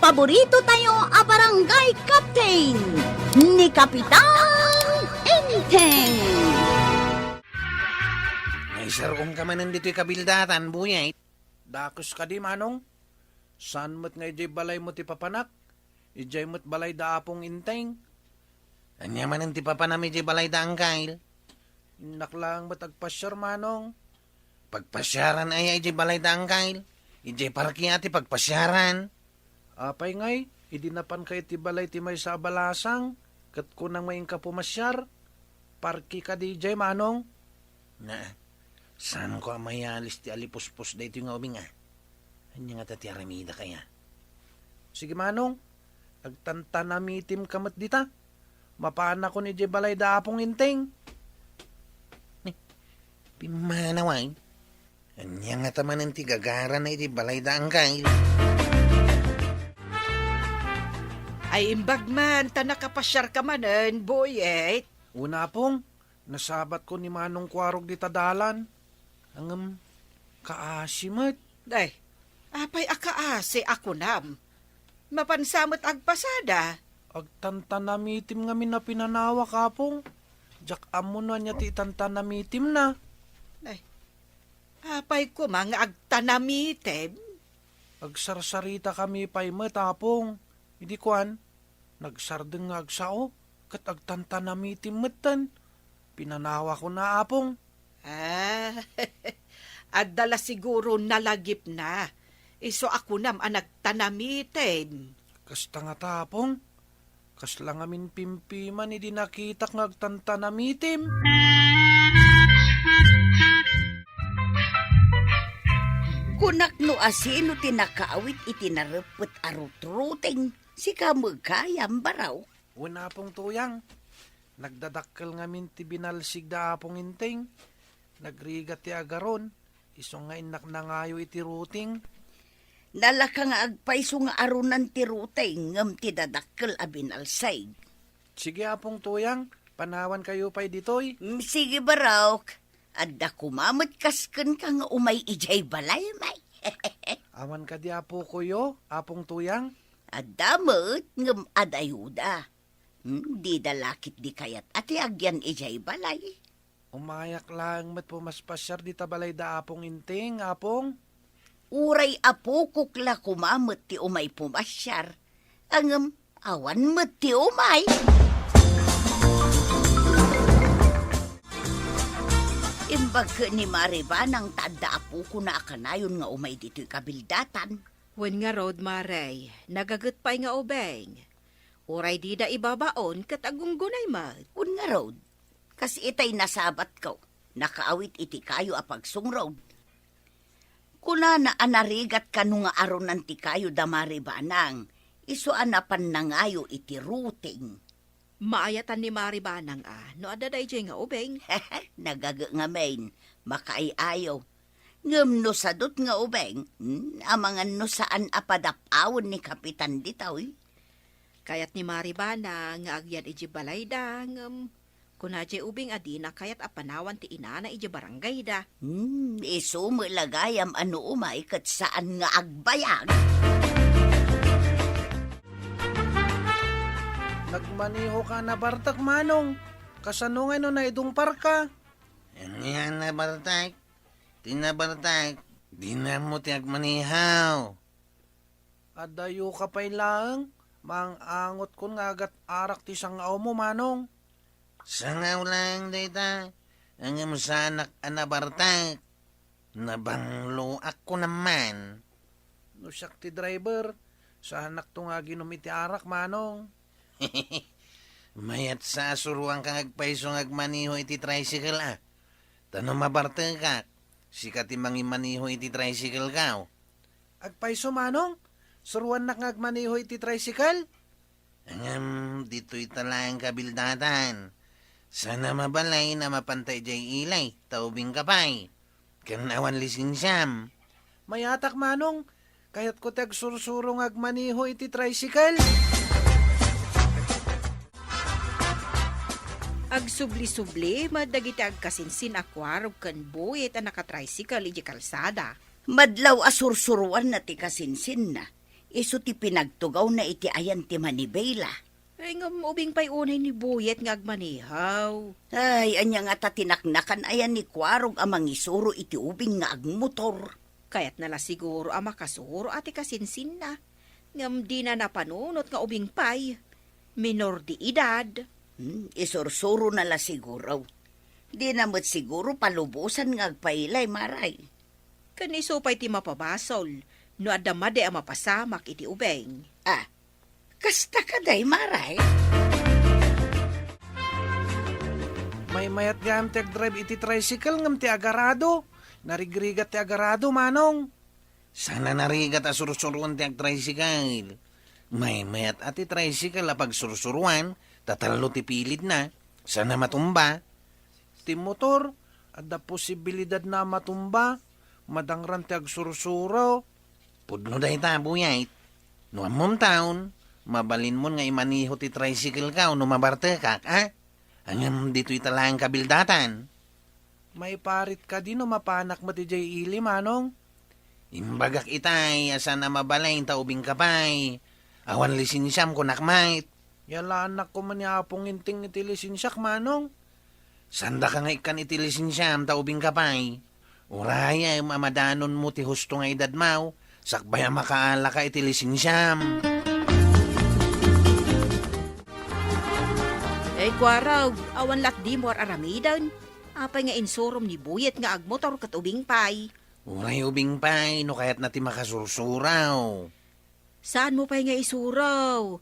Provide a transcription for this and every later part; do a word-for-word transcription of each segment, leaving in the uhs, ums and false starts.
Paborito tayo a barangay captain, ni Kapitan Enteng. Naisaruom ka manen ditoy kabildatan, Buyet. Dakes kadi, Manong? Saan met nga idiay balaymo ti papanak? Idiay met balay da Apong Enteng. Ania manen ti papanam idiay balay da Angkel? Innak laeng met agpasiar, Manong. Pagpasiaran aya idiay balay da Angkel? Idiay parke a ti pagpasiaran. Apay ngay, idi napanka iti balay ti maysa a balasang, ket kunam nga inka pumasiar? Parke kadi idiay, Manong? Na, saanko a mayalis ti alipuspos daytoy nga ubing a? Ania ngata ti aramidak aya? Sige, Manong, agtantanamitimka met dita. Mapanakon idiay balay da Apong Enteng. Ni, pimmanaw ay. Ania ngata manen ti gagarana iti balay da Angkel? Ay, imbag man, ta nakapasiarka manen, Buyet. Una, Apong, nasabatko ni Manong Kuarog dita dalan. Ngem, kaasi met. Ay, apay a kaasi a kunam? Mapansa met agpasada. Agtantanamitim ngamin a pinanawak, Apong. Diak ammo no ania ti itantanamitimna. Ay, apay koma nga agtanamitim? Agsarsaritakami pay met, Apong. Idi kuan, nagsardeng nga agsao, ket agtantanamitim metten. Pinanawakon a, Apong. Ah, adda la siguro nalagipna. Isu a kunam a nagtanamitim. Kasta ngata, Apong. Kasla ngamin pimpiman idi nakitak nga agtantanamitim. Kunak no asino ti nakaawit iti nareppet a rutruteng, sika met gayam, Baraw. Wen, Apong Tuyang, nagdadakkel ngamin ti binalsig da Apong Enteng. Nagrigat ti agaron, isu nga innak nangayo iti ruteng. Nalaka nga agpayso nga arunan ti ruteng ngem ti dadakkel a binalsig. Sige, Apong Tuyang, panawankayo pay ditoy. Mm, sige, Barok. Adda koma met kas kenka nga umay idiay balay, may. Awan kadi a pukoyo, Apong Tuyang? Adda met, ngem adayuda. Hmm, dida la ketdi kayat a ti agyan idiay balay. Umayak laeng met pumaspasiar dita balay da Apong Enteng, Apong. Uray apokok la koma met ti umay pumasiar, ngem awan met ti umay. Imbag ken ni Mari Banang ta adda apokona a kanayon nga umay ditoy kabildatan. Wen ngarud, Mari, nagaget pay nga ubing. Uray dida ibabaon ket agunggunay met. Wen ngarud, kas itay nasabatko, nakaawit iti kayo a pagsungrod. Kunana a narigat kano nga arunan ti kayo da Mari Banang, isu a napan nangayo iti ruteng. Maayatan ni Mari Banang a no adda daydiay nga ubing. Nagaget ngamin, makaay-ayo. Ngem no sadut nga ubing, hmm, amangan no saan a padap-awen ni Kapitan ditoy. Kayat ni Mari Banang nga agyan idiay balayda, ngem kuna diay ubing a dina kayat a panawan ti inana idiay barangayda. Hmm, isu met la gayam a no umay ket saan nga agbayag. Nagmanehoka a nabartek, Manong. Kasano ngay no naidungparka? Ania a nabartek? Ti nabartek, dina ammo ti agmaneho. Adayoka pay laeng, maang-angotkon nga agat-arak ti sangaomo, Manong. Sangaw laeng dayta, ngem saanak a nabartek. Nabangloak kunam man. No siak ti driver, saanakto nga aginom iti arak, Manong. Mayat sa a suroanka nga agpayso nga agmaneho iti tricycle, a. Ta no mabartekak, sika ti mangimaneho iti tricycle-ko. Agpayso, Manong? Suroannak nga agmaneho iti tricycle? Ngem, ditoy ta laeng kabildatan. Saan a mabalin a mapanta idiay ili, ta ubingka pay. Ken awan lisensiam. Mayatak, Manong. Kayatko ti agsursuro nga agmaneho iti tricycle. Agsubli-subli met dagiti agkasinsin a Kuarog ken Buyet a nakatricycle idiay kalsada. Madlaw a sursuroanna ti kasinsinna. Isu ti pinagtugawna iti ayan ti manibela. Ay, ngem ubing pay unay ni Buyet nga agmanehaw. Ay, ania ngata ti naknakan ayan ni Kuarog a mangisuro iti ubing nga agmotor? Kayatna la siguro a makasuro a ti kasinsinna. Ngem dina napanunot nga ubing pay. Minor de edad. Hmm, isursurona la siguro. Dina met siguro palubosan nga agpailay, Maray. Ken isu pay ti mapabasol no adda madi a mapasamak iti ubing. Ah, kasta kadi, Maray? Maymayat gayam ti agdrive iti tricycle ngem ti agarado. Narigrigat ti agarado, Manong. Saan a narigat a sursuroen ti agtricycle. Maymayat a ti tricycle a pagsursuroan, ta tallo ti pilidna. Saan a matumba. Ti motor, adda posibilidadna a matumba. Madangran ti agsursuro. Pudno dayta, Buyet. No ammom taon, mabalinmon nga imaneho ti tricycle ka no mabartekak, a? Ngem ditoy ta laeng kabildatan. Maiparit kadi no mapanak met idiay ili, Manong? Imbagak itay a saan a mabalin ta ubingka pay. Awan lisensiam, kunak met. Yalaannak koma ni Apo Nginting iti lisensiak, Manong. Saandaka nga ikkan iti lisensiam ta ubingka pay. Urayem a madanonmo ti husto nga edadmo, sakbay a makaalaka iti lisensiam. Ay, Kuarog, awan lat dimo ar-aramiden. Apay nga insurom ni Buyet nga agmotor ket ubing pay? Uray ubing pay, no kayatna ti makasursuraw. Saanmo pay nga isuraw?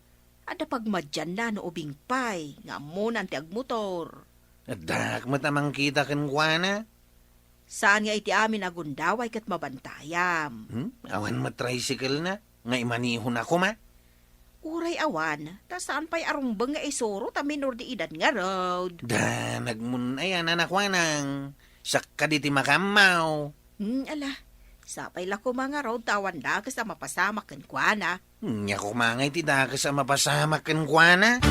Adda pagmadianna no ubing pay nga ammonan ti agmotor. Addaak met a mangkita kenkuana. Saan nga iti amin a gundaway ket mabantayam. Hmm? Awan met tricycle na nga imanehona koma? Uray awan, ta saan pay a rumbeng nga isuro ta minor de edad ngarud. Da, nagmun-ayan a nakuanang, sakka diti makammaw. Hmm, ala, sapay la koma ngarud ta awan dakes a mapasamak kenkuana. Nia koma nga iti dakes a mapasamak kenkuana?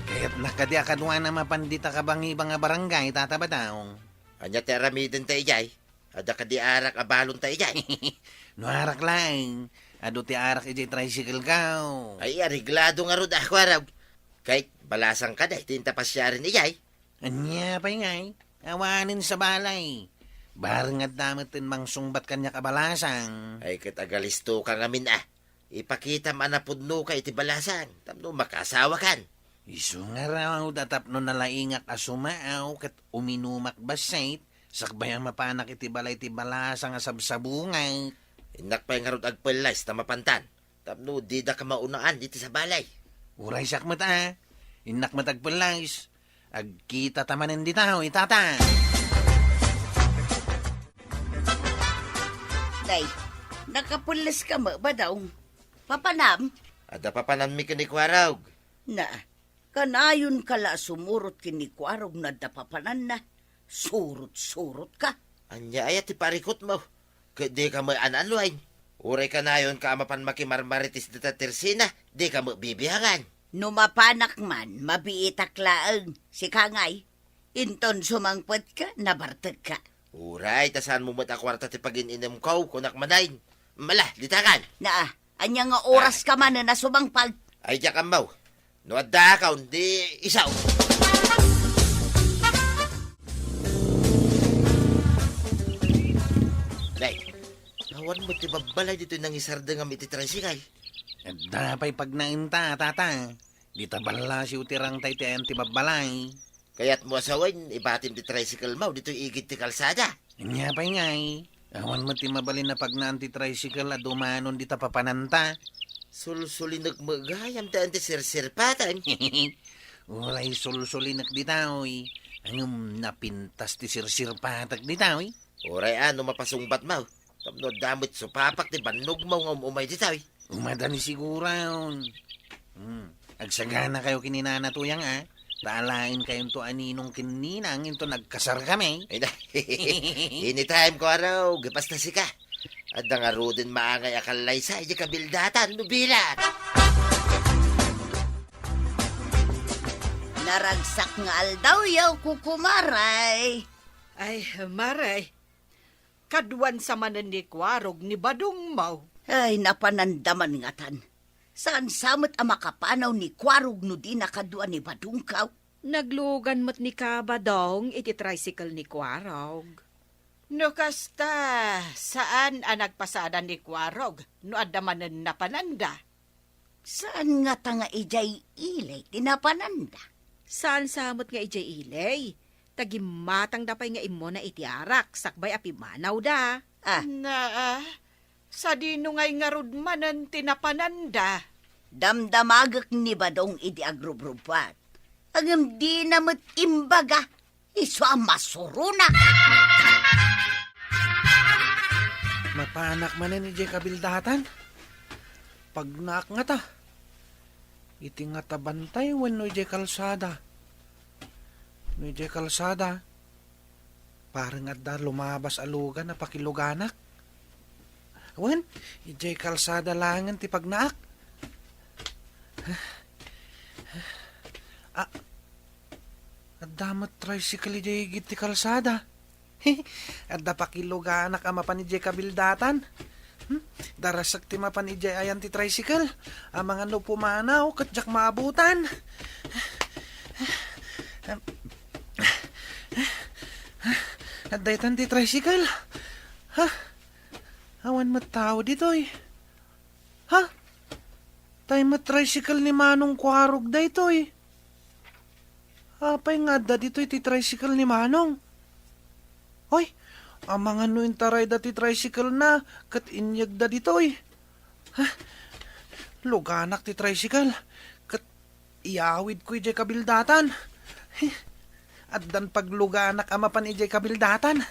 Kayatna kadi a kaduana mapan dita kabangibang a barangay, Tata Badong. Ania ti aramidenta idiay? Adda kadi arak a balonta idiay? No arak laeng, adu ti arak idiay tricycle ko. Ay, areglado ngarud a, Kuarog. Kay, balasang kadi ti inta pasiaren idiay. Ania pay ngay? Awanen sa balay. Bareng adda met ti mangsungbat kaniak a balasang. Ay, ket agalistoka ngamin a. Ipakitam a napudnoka iti balasang tapno makaasawakan. Isu ngarud a tapno nalaingak a sumaaw ket uminumak bassit, sakbay a mapanak iti balay ti balasang a sabsabungak. Innak pay ngarud agpellayes ta mapantan, tapno didaka maunaan iti sabali. Uray siak met a, innak met agpellayes. Agkita ta manen dita, Tata. Nay, nakapelles ka met, Badong? Papanam? Adda papananmi ken ni Kuarog. Na, kanayon ka la a sumurot ken ni Kuarog no adda papananna. Surot-surot ka. Ania aya ti parikutmo? Ket dika met an-annuayen. Uray kanayon ka a mapan makimarmarites dita Tersina, dika met bibiangan. No mapanak man, mabiitak laeng. Sika ngay, inton sumangpet ka, nabartek ka. Uray, ta saanmo met a kuarta ti pagin-inom ko, kunak manen. Mala, ditakan. Naa, ania nga oras ka manen a sumangpag? Ay, diak ammo. No adda akon, di isaw. Nay, awan met ti babbalay ditoy nangisardengam iti tricycle. Adda pay pagnaenta, Tata. Dita ballasiw ti rangta iti ayan ti babbalay. Kayatmo a sawen, ibatim ti tricycle mo ditoy igid ti kalsada. Ania pay ngay? Awan met ti mabalin a pagnaan ti tricycle a dumanon dita papananta. Sulsulinek met gayam ti ayan ti sirsirpatek. Uray sulsulinek dita, oy. Ngem napintas ti sirsirpatek dita, oy. Uray a no mapasungbat mo, tapno adda met supapak ti bannogmo nga um-umay dita, oy. Umadani siguron. Hmm. Agsaganakayo ken ni Nana Tuyang, a. Ta alaen kayonto a ninong ken ninang inton agkasarkami. Ay na. Anytime, Kuarog, basta sika. Adda ngaruden maangay a kallaysa idiay kabildatan no bilat. Naragsak nga aldawyo, Kuko Maray. Ay, Maray. Kaduan sa manen ni Kuarog ni Badongmo. Ay, napananda man ngatan. Saan sa met a makapanaw ni Kuarog no dina kadua ni Badongko? Naglugan met ni Kabadong iti tricycle ni Kuarog. No kasta, saan a nagpasada ni Kuarog no adda manen napananda? Saan ngata nga idiay ili ti napananda? Saan sa met nga idiay ili? Ta gimmatangda pay nga immuna iti arak sakbay a pimmanawda. Ah. Naa, sadino ngay ngarud manen ti napananda? Damdamagek ni Badong idi agrubrubbuat. Ngem dina met imbaga, isu a masurona. Mapanak manen idiay kabildatan. Pagnaak ngata. Iti ngata bantay wenno idiay kalsada? No idiay kalsada, parang adda lumabas a lugan a pakiluganak. Wen, idiay kalsada laengen ti pagnaak. Ah, adda met tricycle idiay igid ti kalsada. Adda pakiluganak a mapan idiay kabildatan. Hmm? Darasek ti mapan idiay ayan ti tricycle. Amangan no pumanaw, ket diak maabutan. Adda itan ti tricycle. Ha? Awan met tao ditoy. Ha? Tay met tricycle ni Manong Kuarog daytoy. Apay nga adda ditoy ti tricycle ni Manong? Hoy, amangan no intarayda ti tricycle na ket inyegda ditoy. Ha? Luganak ti tricycle ket iyawidko idiay kabildatan. Addan pagluganak a mapan idiay kabildatan.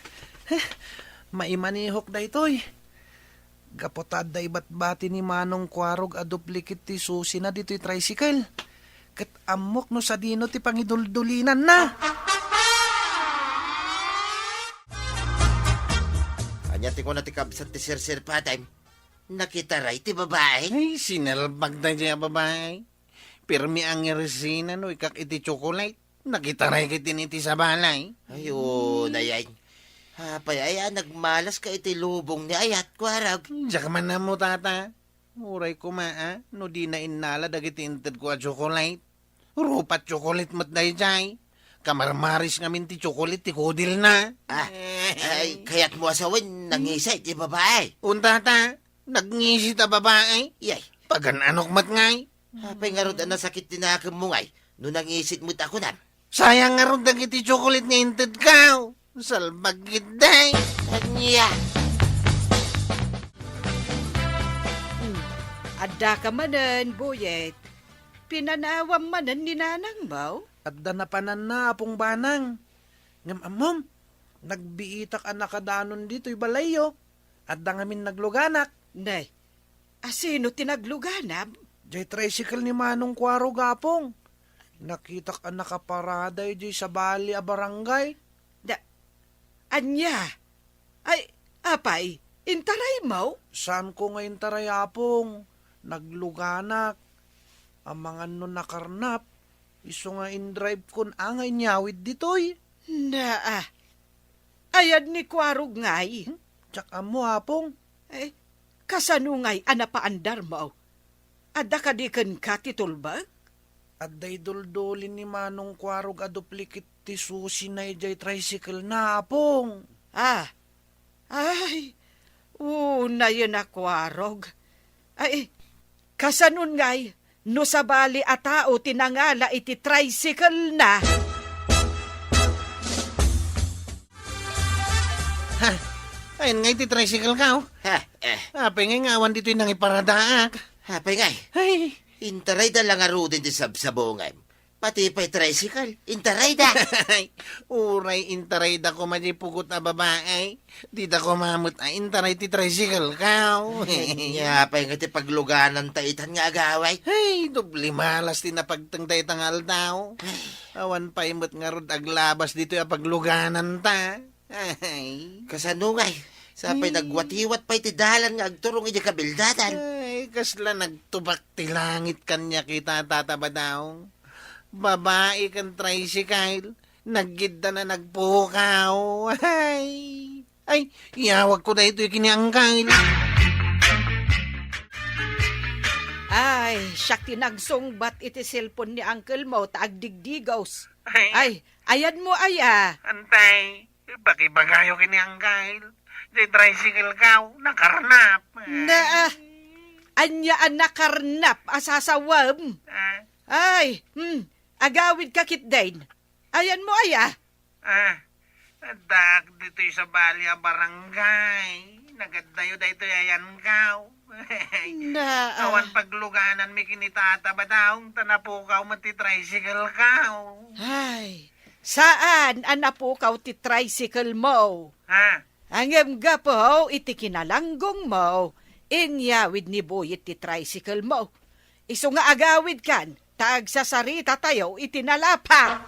Maimanihok daytoy. Gapu ta adda ibatbati ni Manong Kuarog a duplicate ti susina ditoy tricycle. Ket ammok no sadino ti pangiduldulinanna. Ania ti kuna ti kabsat ti sirsirpatem? Nakitaray ti babae? Ay, sinalbag daydiay a babae. Pirmi a ngirsina no ikak iti tsokolate. Nakitaray ketdin iti sabali. Ay, unay ay. Apay aya a nagmalas ka iti lubong ni Ayat, Kuarog? Diak man ammo, tata. Uray koma, a, no dina innala dagiti intedko a tsokolate. Rupat tsokolate met daydiay. Kamarmaris ngamin ti tsokolate ti kudilna. Ah, ay, kayatmo a sawen, nangisa iti babae. Un, tata, nagngisi ta babae? Yay. Pagan-anok met ngay. Apay ngarud a nasakit ti nakemmo ngay no nangisit met a kunam? Sayang ngarud dagiti tsokolate nga intedko. Salbag ketdi. Ania? Hmm. Addaka manen, Boyet. Pinanawam manen ni nanangmo? Adda napananna, Apong Banang. Ngem ammom, nagbiitak a nakadanon ditoy balayyo. Adda ngamin nagluganak. Nay, asino ti nagluganam? Jay tricycle ni Manong Kuarog, Apong. Nakitak a nakaparada jay sabali a barangay. Da, ania? Ay, apay, intaraymo? Saanko nga intaray, Apong. Nagluganak. Amangan no nakarnap. Isu nga indrive-kon a nga inyawid ditoy. Naa, ayad ni Kuarog ngay? Hmm? Diak ammo, Apong. Eh, kasano ngay a napaandarmo? Adda kadi kenka ti tulbek? Adda iduldulin ni Manong Kuarog a duplicate ti susina idiay tricycle na, Apong. Ah, Ay, unayen a Kuarog. Ay, kasanon ngay no sabali a tao ti nangala iti tricycle na? Ha? Ayan nga iti tricycle ka, oh. Ha? Eh. Apay ngay nga awan ditoy nangiparadaak? Apay ngay? Ay. Intarayda la ngaruden ti sabsabungem. Pati pay tricycle, intarayda. Uray intarayda koma di pugot a babae. Dida koma met a intaray ti tricycle ka. Ay, nia pay nga ti paglugananta itan nga agawid. Ay, doble malas ti napagteng dayta nga aldaw. Ay. Awan pay met ngarud aglabas ditoy a paglugananta. Ay. Kasano ngay? Sapay Ay. nagwatiwat pay ti dalan nga agturong idiay kabildatan. Ay, kasla nagtubak ti langit kaniak ita, Tata Badong. Babai ken tricycle, naggiddana nagpukaw. Ay. Ay, iyawagko daytoy ken ni Angkel. Ay, siak ti nagsungbat iti cellphone ni Angkel mo ta agdigdigos. Ay. Ay, ayanmo aya? Antay, pakibagayo ken ni Angkel. Ti tricycle ko, nakarnap. Na, ah, ania a nakarnap a sasawem? Ah. Ay, hmm, agawidka ketdin. Ayanmo aya? Ah, addaak ditoy sabali a barangay. Nagaddayo daytoy ayanko. Na, ah. Awan paglugananmi ken ni Tata Badong, ta napukaw met ti tricycle ko. Ay, saan a napukaw ti tricycle mo? Ha? Ngem gapu iti kinalanggongmo, inyawid ni Buyet ti tricycle mo. Isu nga agawidkan, ta agsasarita tayo iti nalapa.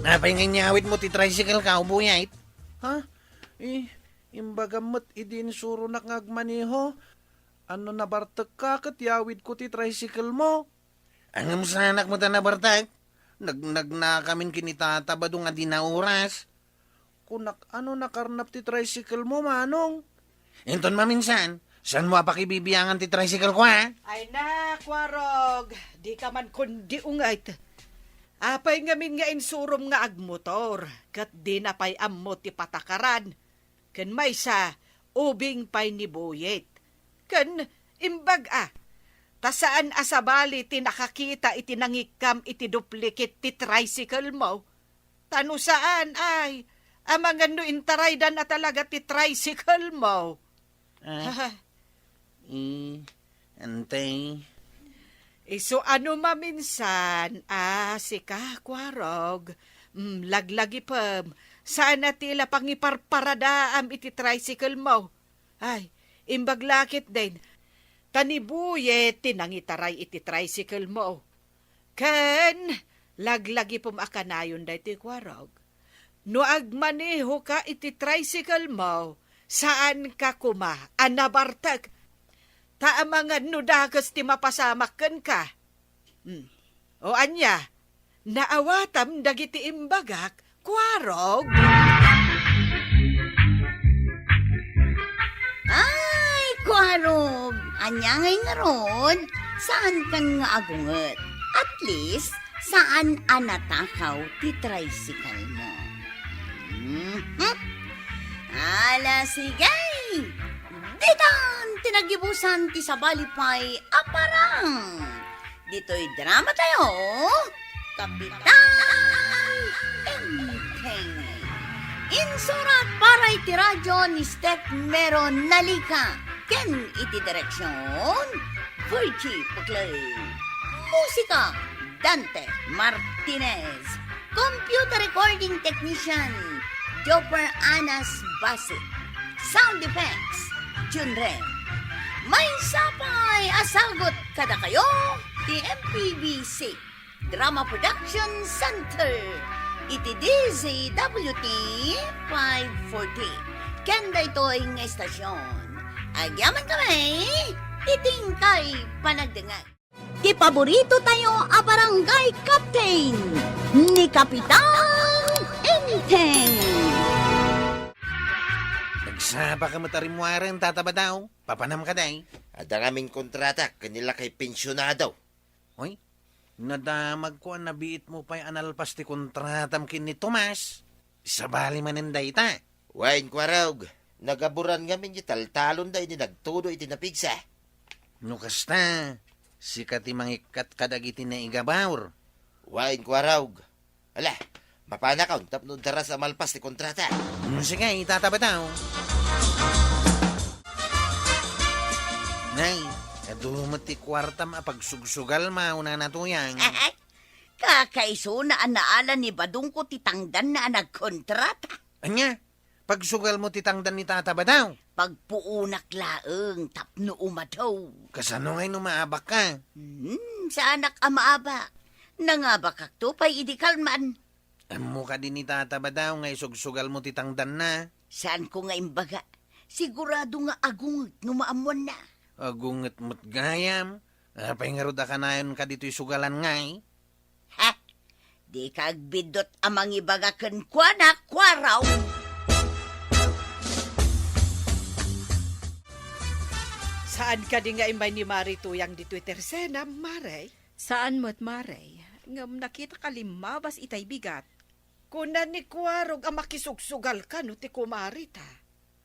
Apay nga inyawidmo ti tricycle ko, Buyet? Ha? Eh, imbagam met idi insuronak nga agmaneho. Ano, nabartekka ket yawidko ti tricycle mo? Ngem saanak met a nabartek. Nagnagnakamin ken ni Tata Badong a di naoras. Kunak, ano, nakarnap ti tricycle mo, Manong? Inton maminsan, saanmo a pakibibiangan ti tricycle ko, ha? Ay na, Kuarog, dika man kundi unget. Apay ngamin nga insurom nga agmotor, ket dina pay ammo ti patakaran? Ken maysa, ubing pay ni Buyet. Ken imbag a, ta saan a sabali ti nakakita iti nangikkam iti duplicate ti tricycle mo. Ta no saan, ay, amangan no intaraydan a talaga ti tricycle mo. Ah. Eh, Antay. Isu a no maminsan, a, sika, Kuarog, mm, laglagipem, saan a ti la pangiparparadaam iti tricycle mo. Ay, imbag la ketdin, ta ni Buyet ti nangitaray iti tricycle mo. Ken laglagipem a kanayon daytoy, Kuarog. No agmanehoka iti tricycle mo, saanka koma a nabartek. Ta amangan no dakes ti mapasamak kenka. Hmm. O ania, naawatam dagiti imbagak, Kuarog? Ay, Kuarog! Ania ngay ngarud? Saankan nga agunget? At least, saan a natakaw ti tricycle mo? Mhm. Ala, sige! Ditan ti nagibusan ti sabali pay a parang. Ditoy drama tayo, Kapitan Enteng. Insurat para iti radyo ni Steph Mero Nalica, ken iti direksyon, Virgie Puclay. Musika, Dante Martinez. Computer recording technician, Jopper Anas Basit. Sound effects, Junren. Maysa pay a sagut kadakayo ti M P B C Drama Production Center iti D Z W T five forty. Ken daytoy nga estasyon, agyamankami iti inkay panagdengngeg. Ti paborito tayo a barangay captain, ni Kapitan Enteng. Nagsapa ka met a rimmuaren, Tata Badong. Papanam ka, day? Adda ngamin kontrata ken ni lakay pensionado. Hoy, nadamagko a nabiitmo pay a nalpas ti kontratam ken ni Tomas. Sabali manen dayta. Wen, Kuarog, nagaburan ngamin ti taltalonda idi nagtudo iti napigsa. No kasta, sika ti mangikkat kadagiti naigabur. Wen, Kuarog. Ala, mapanakon tapno daras a malpas ti kontrata. Hmm, sige, itatabato. Nay, adu met ti kuartam a pagsugsugal, mauna na tuyang. Kakaisuna a naala ni Badongko ti tangdanna a nagkontrata. Ania? Pagsugalmo ti tangdan ni Tata Badong? Pagpuonak laeng tapno umadaw. Kasano ngay no maabakka? Hmm, saanak a maabak. Nangabakakto pay idi kalman. Ammo kadi ni Tata Badong nga isugsugalmo ti tangdanna? Saanko nga imbaga. Sigurado nga agunget no maammoanna. Agunget met gayam. Apay ngarud a kanayon kaditoy sugalan ngay? Ha? Dika agbiddut a mangibaga kenkuana, Kuaraw. Saan kadi nga immay ni Mari Tuyang ditoy tersenam, Mare? Saan met, Mare. Ngem nakita ka limmabas itay bigat. Kuna ni Kuarog a makisugsugal kano ti kumarita.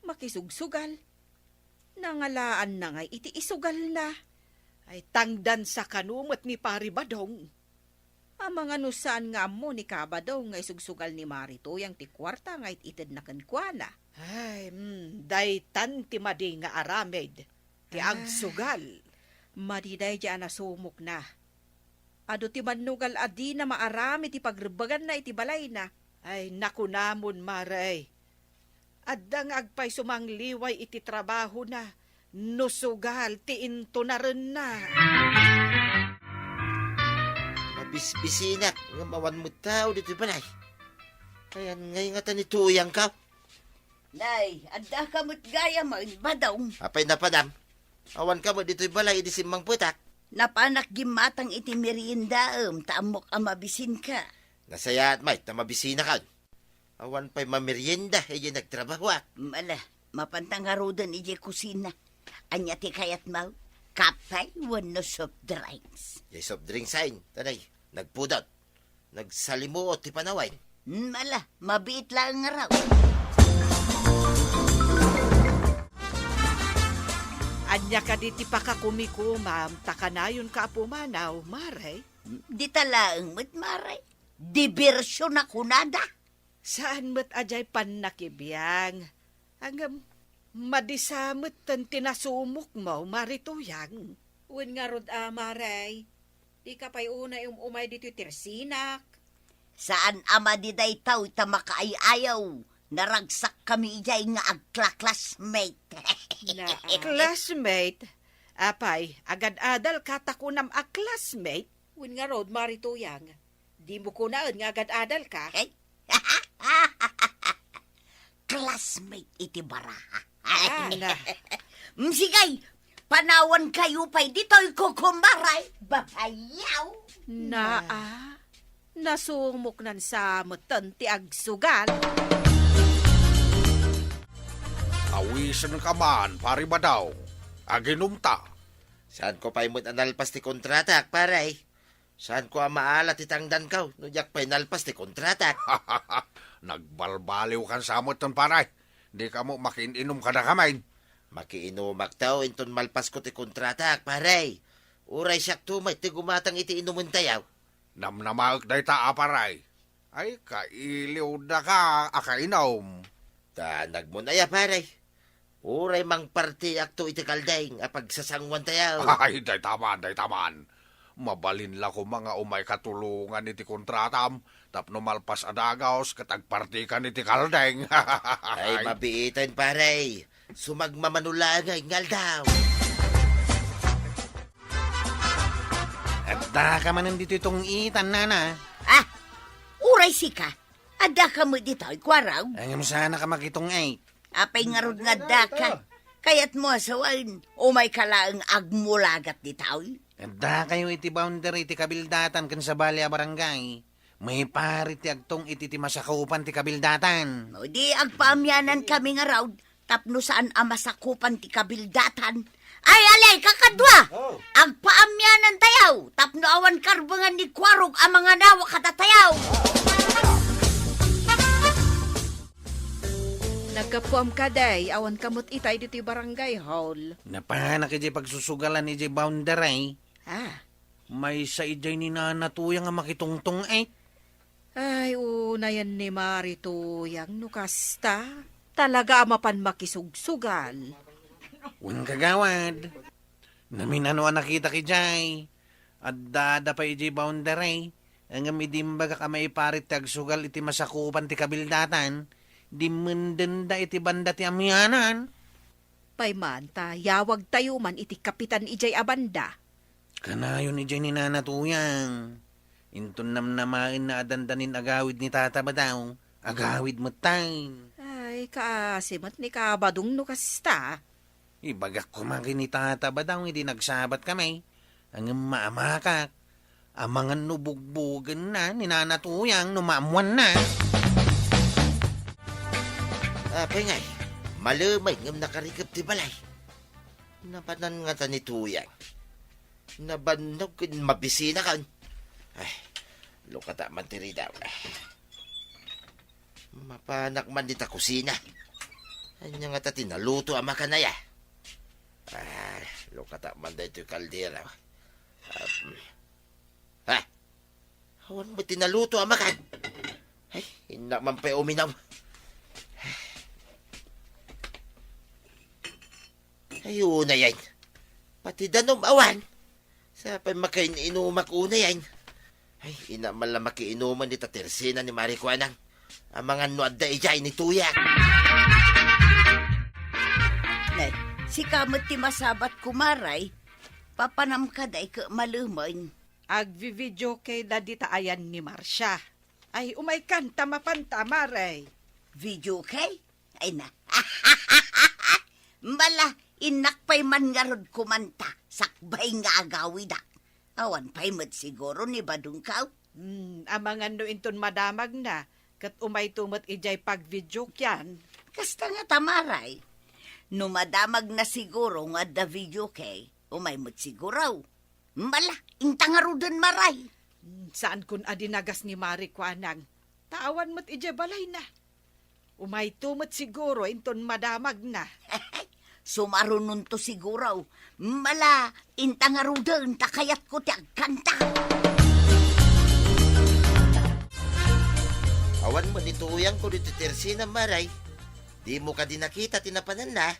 Makisugsugal? Nangalaanna ngay iti isugalna. Ay, tangdansa kano met ni Pari Badong. Amangan no saan nga ammo ni Kabadong nga isugsugal ni Mari Tuyang ti kuarta nga it-itedna kenkuana. Ay, mm, daytan ti madi nga aramid ti Ah. agsugal. Madi daydi a nasumokna. Adu ti mannugal a dina maaram iti pagrebbeganna iti balayna. Ay, nakunamon, Mare. Adda nga agpayso mangliway iti trabahona no sugal ti intunarenna. Mabisbisinak ngem awan met tao ditoy balay. Ayan ngay ngata ni Tuyang ka? Nay, adda ka met gayam, Badong. Apay napanam? Awan ka met ditoy balay idi simmangpetak? Napanak gimmatang iti meriendaem ta ammok a mabisinka. Nasayaat met ta mabisinakan. Awan pay mamerienda idiay nagtrabahoak. Mala, mapanta ngaruden idiay kusina. Ania ti kayatmo? Kape wenno soft drinks? Diay soft drinks ayn, tanay, nagpudot. Nagsalimuot ti panawen. Mala, mabiit laeng ngarud. Ania kadi ti pakakumikomam ta kanayonka a pumanaw, Mare? Dita laeng met, Mare. Dibersion a kunada. Saan met a diay pannakibiang. Ngem, madi sa metten ti nasumokmo, Mari Tuyang. Wen ngarud a, Mare, dika pay unay um-umay ditoy tersinak. Saan a madi daytoy ta makaay-ayaw. Naragsakkami idiay nga agkla-classmate. Na, ah. Classmate? Apay, agad-adalka ta kunam a classmate? Wen ngarud, Mari Tuyang, dimo kunaen nga agad-adalka? Ay, classmate iti baraha. Ah, na. Mm, sige, panawankayo pay ditoy, kukumaray. Babayaw. Naa, nasumoknan sa metten ti agsugal. Awisenka man, Pari Badong. Aginumta. Saanko pay met a nalpas ti kontratak, pare. Saanko a maala ti tangdanko no diak pay nalpas ti kontratak. Nagbalbaliwkan sa metten, pare. Dika met makiin-inum kadakami. Makiinumakto inton malpasko ti kontratak, pare. Uray siakto met ti gumatang iti inumentayo. Namnamaek dayta a, pare. Ay, kailiwdaka a kainum. Ta nagmon aya, pare. Uray mangpartiakto iti kaldeng a pagsasanguantayo. Ay, dayta man, dayta man. Mabalin la koma nga umayka tulongan iti kontratam tapno malpas a dagus ket agpartikan iti kaldeng. Ay, mabiiten, pare. Sumagmamano laeng nga aldaw. Addaka manen ditoy tong-itan, nana. Ah, uray sika. Addaka met ditoy, Kuaraw? Ngem saanka makitong-it. Apay ngarud nga addaka? Kayatmo a sawen, umayka laeng agmulagat ditoy? Addakayo iti boundary ti kabildatan ken sabali a barangay. Maiparit ti agtong-it iti masakupan ti kabildatan. O di agpaamianankami ngarud tapno saan a masakupan ti kabildatan. Ay, ali, kakadua! Oh. Agpaamianantayo tapno awan karbengan ni Kuarog a manganawa kadatayo. Naggapuam kadi, awanka met itay ditoy barangay hall. Napanak idiay pagsusugalan idiay boundary. Ah. Maysa idiay ni Nana Tuyang a makitungtong-it. Ay, unayen ni Mari Tuyang no kasta. Talaga a mapan makisugsugal. Wen, kagawad. Naminano a nakitak idiay. Addada pay idiay boundary. Ngem idi imbagak a maiparit ti agsugal iti masakupan ti kabildatan, dimmendenda iti banda ti amianan. Pay man ta yawagtayo man iti kapitan idiay a banda. Kanayon idiay ni Nana Tuyang. Inton namnamaenna a dandanin agawid ni Tata Badaw, agawid metten. Ay, kaasi met ni Kabadong no kasta. Ibagak koma ken ni Tata Badaw idi nagsabatkami, ngem maamakak. Amangan no bugbogenna ni Nana Tuyang no maammoanna. Apay ngay, malemay ngem nakarikep ti balay. Napanan ngata ni Tuyang. Nabannog ken mabisina kan. Ay, lukata man ti ridaw. Mapanak man dita kusina. Ania ngata ti naluto a makan aya? Ah, lukata man daytoy kaldero. Um, ha? Awan met ti naluto a makan. Ay, innak man pay uminaw. Ay, unayen. Pati danum awan. Sapay makain-inumak unayen. Ay, innak man la makiinuman dita tersena ni Mari Kuanang. Amangan no adda idiay ni Tuyang. Nay, sika met ti masabat, kumaray. Papanam ka dayta ket malemay. Agvi-videoke da dita ayan ni Marcia. Ay, umaykan ta mapanta, Mari. Videoke? Ay na. Mala, innak pay man ngarud kumanta, sakbay nga agawidak. Awan pay met siguro ni badongkaw. Hmm, amangan no inton madamagna, ket umayto met idiay pagvideokean. Kasta nga ta, Mari. No madamagna siguro nga adda videoke, umay met siguro. Mala, inta ngaruden, Mari. Hmm, saankon a dinagas ni Mari Kuanang. Ta awan met idiay balayna. Umayto met siguro inton madamagna. Sumarunonto siguro. Mala, inta ngaruden ta kayatko ti agkanta. Awan met ni Tuyangko ditoy tersena, Mari. Dimo kadi nakita ti napananna?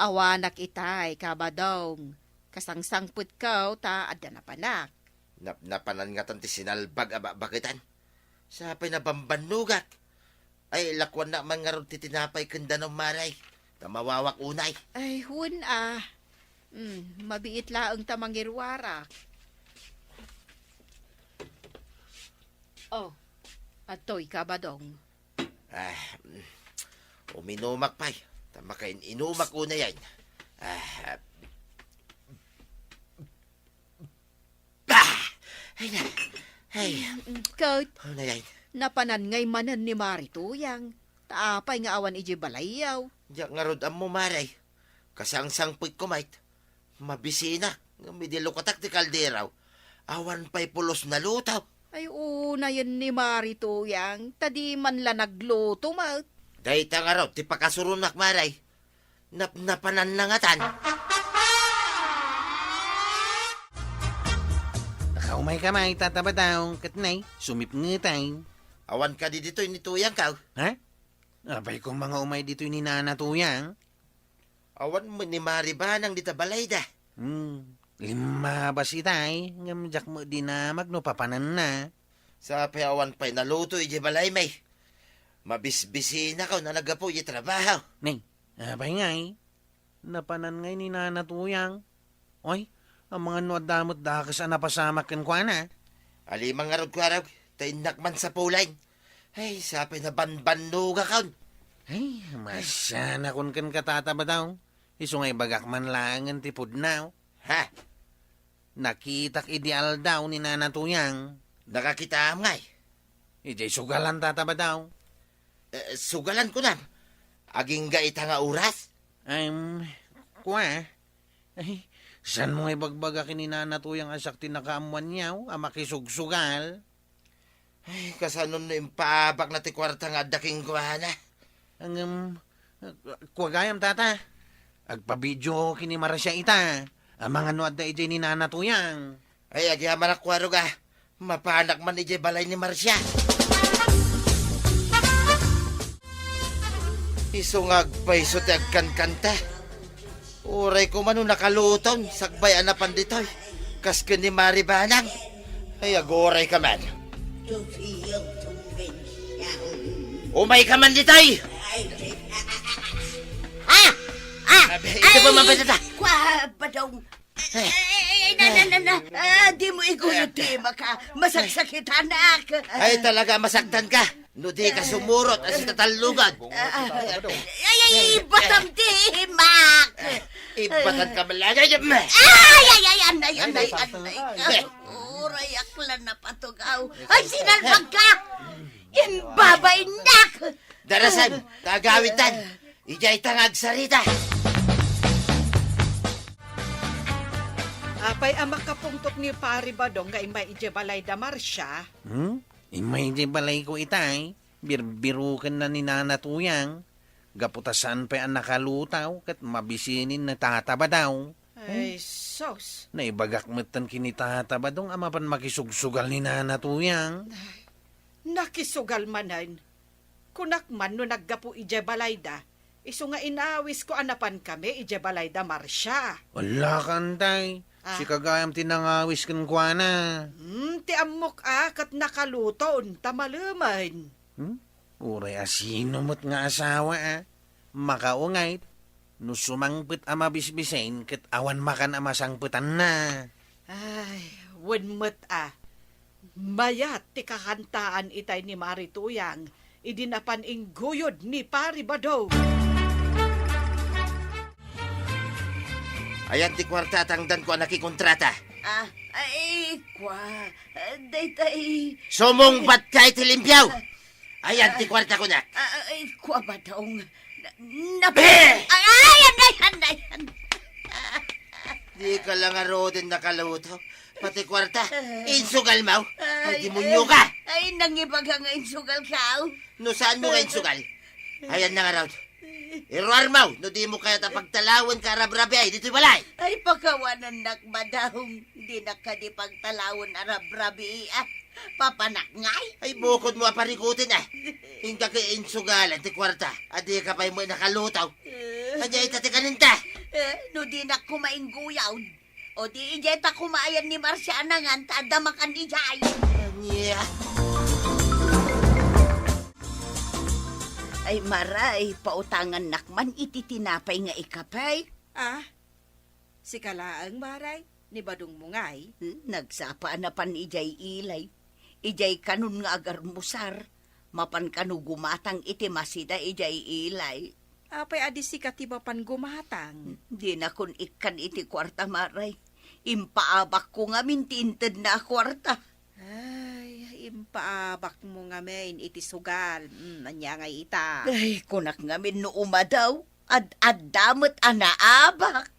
Awanak itay, Kabadong. Kasangsangpetko ta adda napanak. Napnapanan ngatan ti sinalbag a bakbaketan. Sapay nabambannogak. Ay, lakuannak man ngarud ti tinapay ken danum, Mari. Ta mawawak unay. Ay, wen a. Hmm, mabiit laeng ta mangiruarak. Oh, adtoy, Kabadong. Ah, mm, uminumak pay. Ta makain-inumak unayen. Ah, ah. Ah! Ay na. Ay. Mm, Kot, Ano yan? Napanan ngay manen ni Mari Tuyang. Ta apay nga awan idiay balayyo? Diak ngarud ammo, Mari. Kasangsangpetko met. Mabisina. Ngem idi lukatak ti kaldero, awan pay pulos naluto. Ay, unayen ni Mari Tuyang. Ta di man la nagluto met. Dayta ngarud ti pakasuronak, Mari. Napnapananna ngatan. Nakaumay ka, May, Tata Badong, ket nay, sumipngetay. Awan kadi ditoy ni Tuyangko? Ha? Apay koma nga umay ditoy ni Nana Tuyang? Awan met ni Mari Banang dita balayda. Hmm, limmabas itay, ngem diak met dinamag no papananna. Sapay awan pay naluto idiay balaymi. Mabisbisinakon a naggapu idiay trabaho. Nay, apay ngay? Napanan ngay ni Nana Tuyang. Oy, amangan no adda met dakes a napasamak kenkuana. Alimang ngarud, kuarog, ta innak man sapulen. Ay, sapay nabanbannogakon. Ay, masanakon kenka, Tata Badong. Isu nga ibagak man laengen ti pudno. Ha? Nakitak idi aldaw ni Nana Tuyang. Nakakitaam ngay? Idiay sugalan, Tata Badong. Eh, sugalan kunam? Agingga ita nga oras? Em, kua? Ay, saan mo nga ibagbaga ken ni Nana Tuyang a siak ti nakaammoanyo a makisugsugal? Ay, kasano no impaabakna ti kuarta nga adda kenkuana? Ngem, kua gayam, Tata. Agpabidio ken ni Marcia ita. Amangan no adda idiay ni Nana Tuyang. Ay, agyamanak, kuarog a. Mapanak man idiay balay ni Marcia. Isu nga agpayso ti agkankanta. Uray koma no nakaluton, sakbay a napan ditoy. Kas ken ni Mari Banang. Ay, aguray ka man. Umay ka man ditoy! Ah! Ah! Abi, ito pa, ay, mapatata. Kua, Badong. Ay, ay, ay, na, na, na, na. Ah, di mo iguyod ti maka. Masaksakitanak. Ay, talaga, masaktan ka. No di ka sumurot, asi tatallugan. Ah, ah. Ay, ay, ay, ibatam ti imak. Ibatan ka man lang. Ay, ay, ay, anay, anay, anay. Ay, Uray, akla napatugaw. Ay, sinalbag ka! Imbabainnak! Darasan, kagawidtan. Idiay ta nga agsarita. Apay a makapungtot ni Pari Badong nga immay idiay balay da Marcia? Hmm? Immay idiay balay ko itay. Birbirukenna ni Nana Tuyang. Gapu ta saan pay a nakalutaw ket mabisinin ni Tata Badong. Ay, sus! Naibagak metten ken ni Tata Badong a mapan makisugsugal ni Nana Tuyang. Ay, nakisugal manen. Kunak man no naggapu idiay balayda, isu nga inawisko a napankami idiay balayda Marcia. Ala, kantay. Ah. Sika gayam ti nangawis kenkuana. Hmm, ti ammok a ket nakaluton ta malemen. Hmm? Uray a sino met nga asawa a makaungayt no sumangpet a mabisbisen ket awan makan a masangpetanna. Ay, wen met a. Mayat ti kakantaan itay ni Mari Tuyang idi napan ingguyod ni Pari Badong. Ayan ti kuarta a tangdanko a nakikontrata. Ah, ay, kua, ah, daytay. Sumungbat ka iti limpio! Ayan ti kuarta kunak. Ah, ah, ay, kua, Badong. Na, na, Be! Ay, ay, anday, anday, anday. Di ka lang aruden nakaluto. Pati kuarta, insugal mo. Ay, demonyo ka! Ay, nangibaga nga insugal ka. No saan mo nga insugal? Ayan na nga raw. Iruar mo, no di mo kayat a pagtalawen ka arabrabi ay ditoy balay. Ay, pakawanannak, Badong. Dinak kadi pagtalawen arabrabi, ah. Papanak ngay? Ay, bukod mo a parikutin, ah. Inka kay insugalan ti kuarta, a di ka pay mo nakaluto. Eh. Kanya ita ti kanenta. Eh, no dinak kumaingguyod. O di, idiay ta kumaayan ni Marcia a nangan ta adda makan idiay. Ania? Ay, Maray, pautangannak man iti tinapay nga ikapay. Ah, sika laeng, Maray, ni Badong mo ngay? Hmm, nagsapa a napan idiay ilay. Idiay kanon nga agarmusar, mapan kano gumatang iti masida idiay ilay. Apay a di sika ti mapan gumatang? Dinakon ikkan iti kuarta, Maray. Impaabakko ngamin ti intedna a kuarta. Ay, impaabakmo ngamin iti sugal. Mm, ania ngay ita? Ay, kunak ngamin no umadaw, ad-adda met a naabak.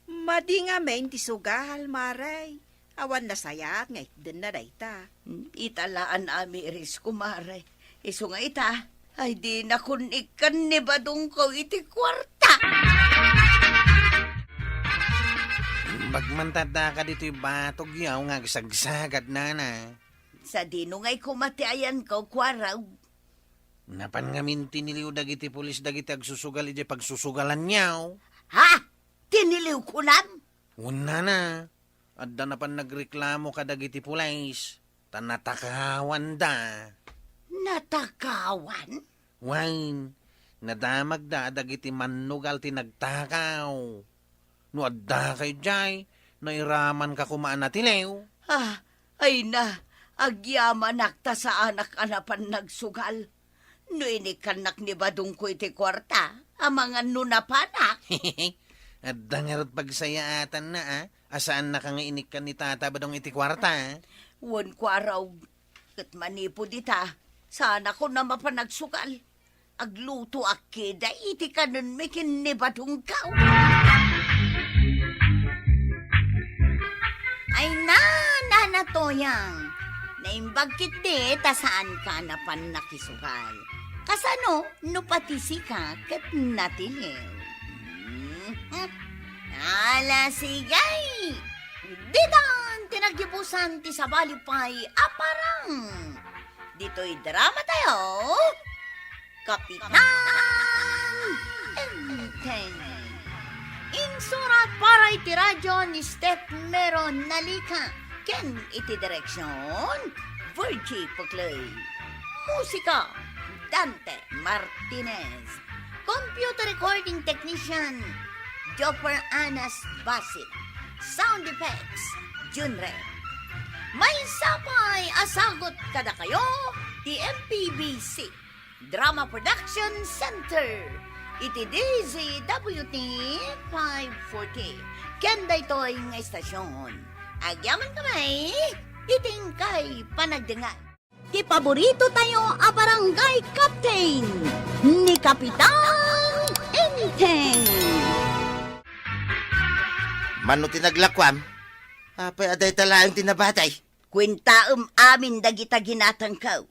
Madi ngamin ti sugal, Maray. Awan nasayat nga itdenna dayta. Hmm, ita laan a miris, kumare. Isu nga ita, ay dinakon ikkan ni Badongko iti kuarta. Imbag man ta adda ka ditoy batogyo nga agsagsagad, nana. Sadino ngay koma ti ayanko, kuarog? Napan ngamin tiniliw dagiti pulis dagiti agsusugal idiay pagsusugalanyo. Ha? Tiniliw kunam? Wen, nana. Adda napan nagreklamo kadagiti pulis, ta natakawanda. Natakawan? Wen, nadamagda a dagiti mannugal ti nagtakaw. No adda kay jay, nairamanka koma a natiliw. Ah, ay na, agyamanak ta saanak a napan nagsugal. No inikkannak ni Badongko iti kuarta, amangan no napanak. Adda ngarud pagsayaatanna, a, a saannaka nga inikkan ni Tata Badong iti kuarta. Wen, kuarog, ket manipud ita, saanakon a mapan agsugal. Aglutoak kadi iti kanenmi ken ni Badongko. Ay na, Nana Toyang, naimbag ketdi ta saanka a napan nakisugal. Kasano no pati sika ket natiliw? Hmm? Ala, sige! Ditan ti naggibusan ti sabali pay a parang. Ditoy drama tayo, Kapitan Enteng. Insurat para iti radyo ni Steph Mero Nalica ken iti direksyon, Virgie Puclay. Musika, Dante Martinez. Computer recording technician, Jopper Anas Basit. Sound effects, Junre. Maysa pay a sagut kadakayo ti M P B C Drama Production Center iti D Z W T five forty. Ken daytoy nga istasyon, agyamankami, Iti inkay panagdengngeg, ti paborito tayo a barangay captain, ni Kapitan Enteng. Mano ti naglakuam? Apay a dayta laeng ti nabatay? Kuentaem amin dagita ginatangko.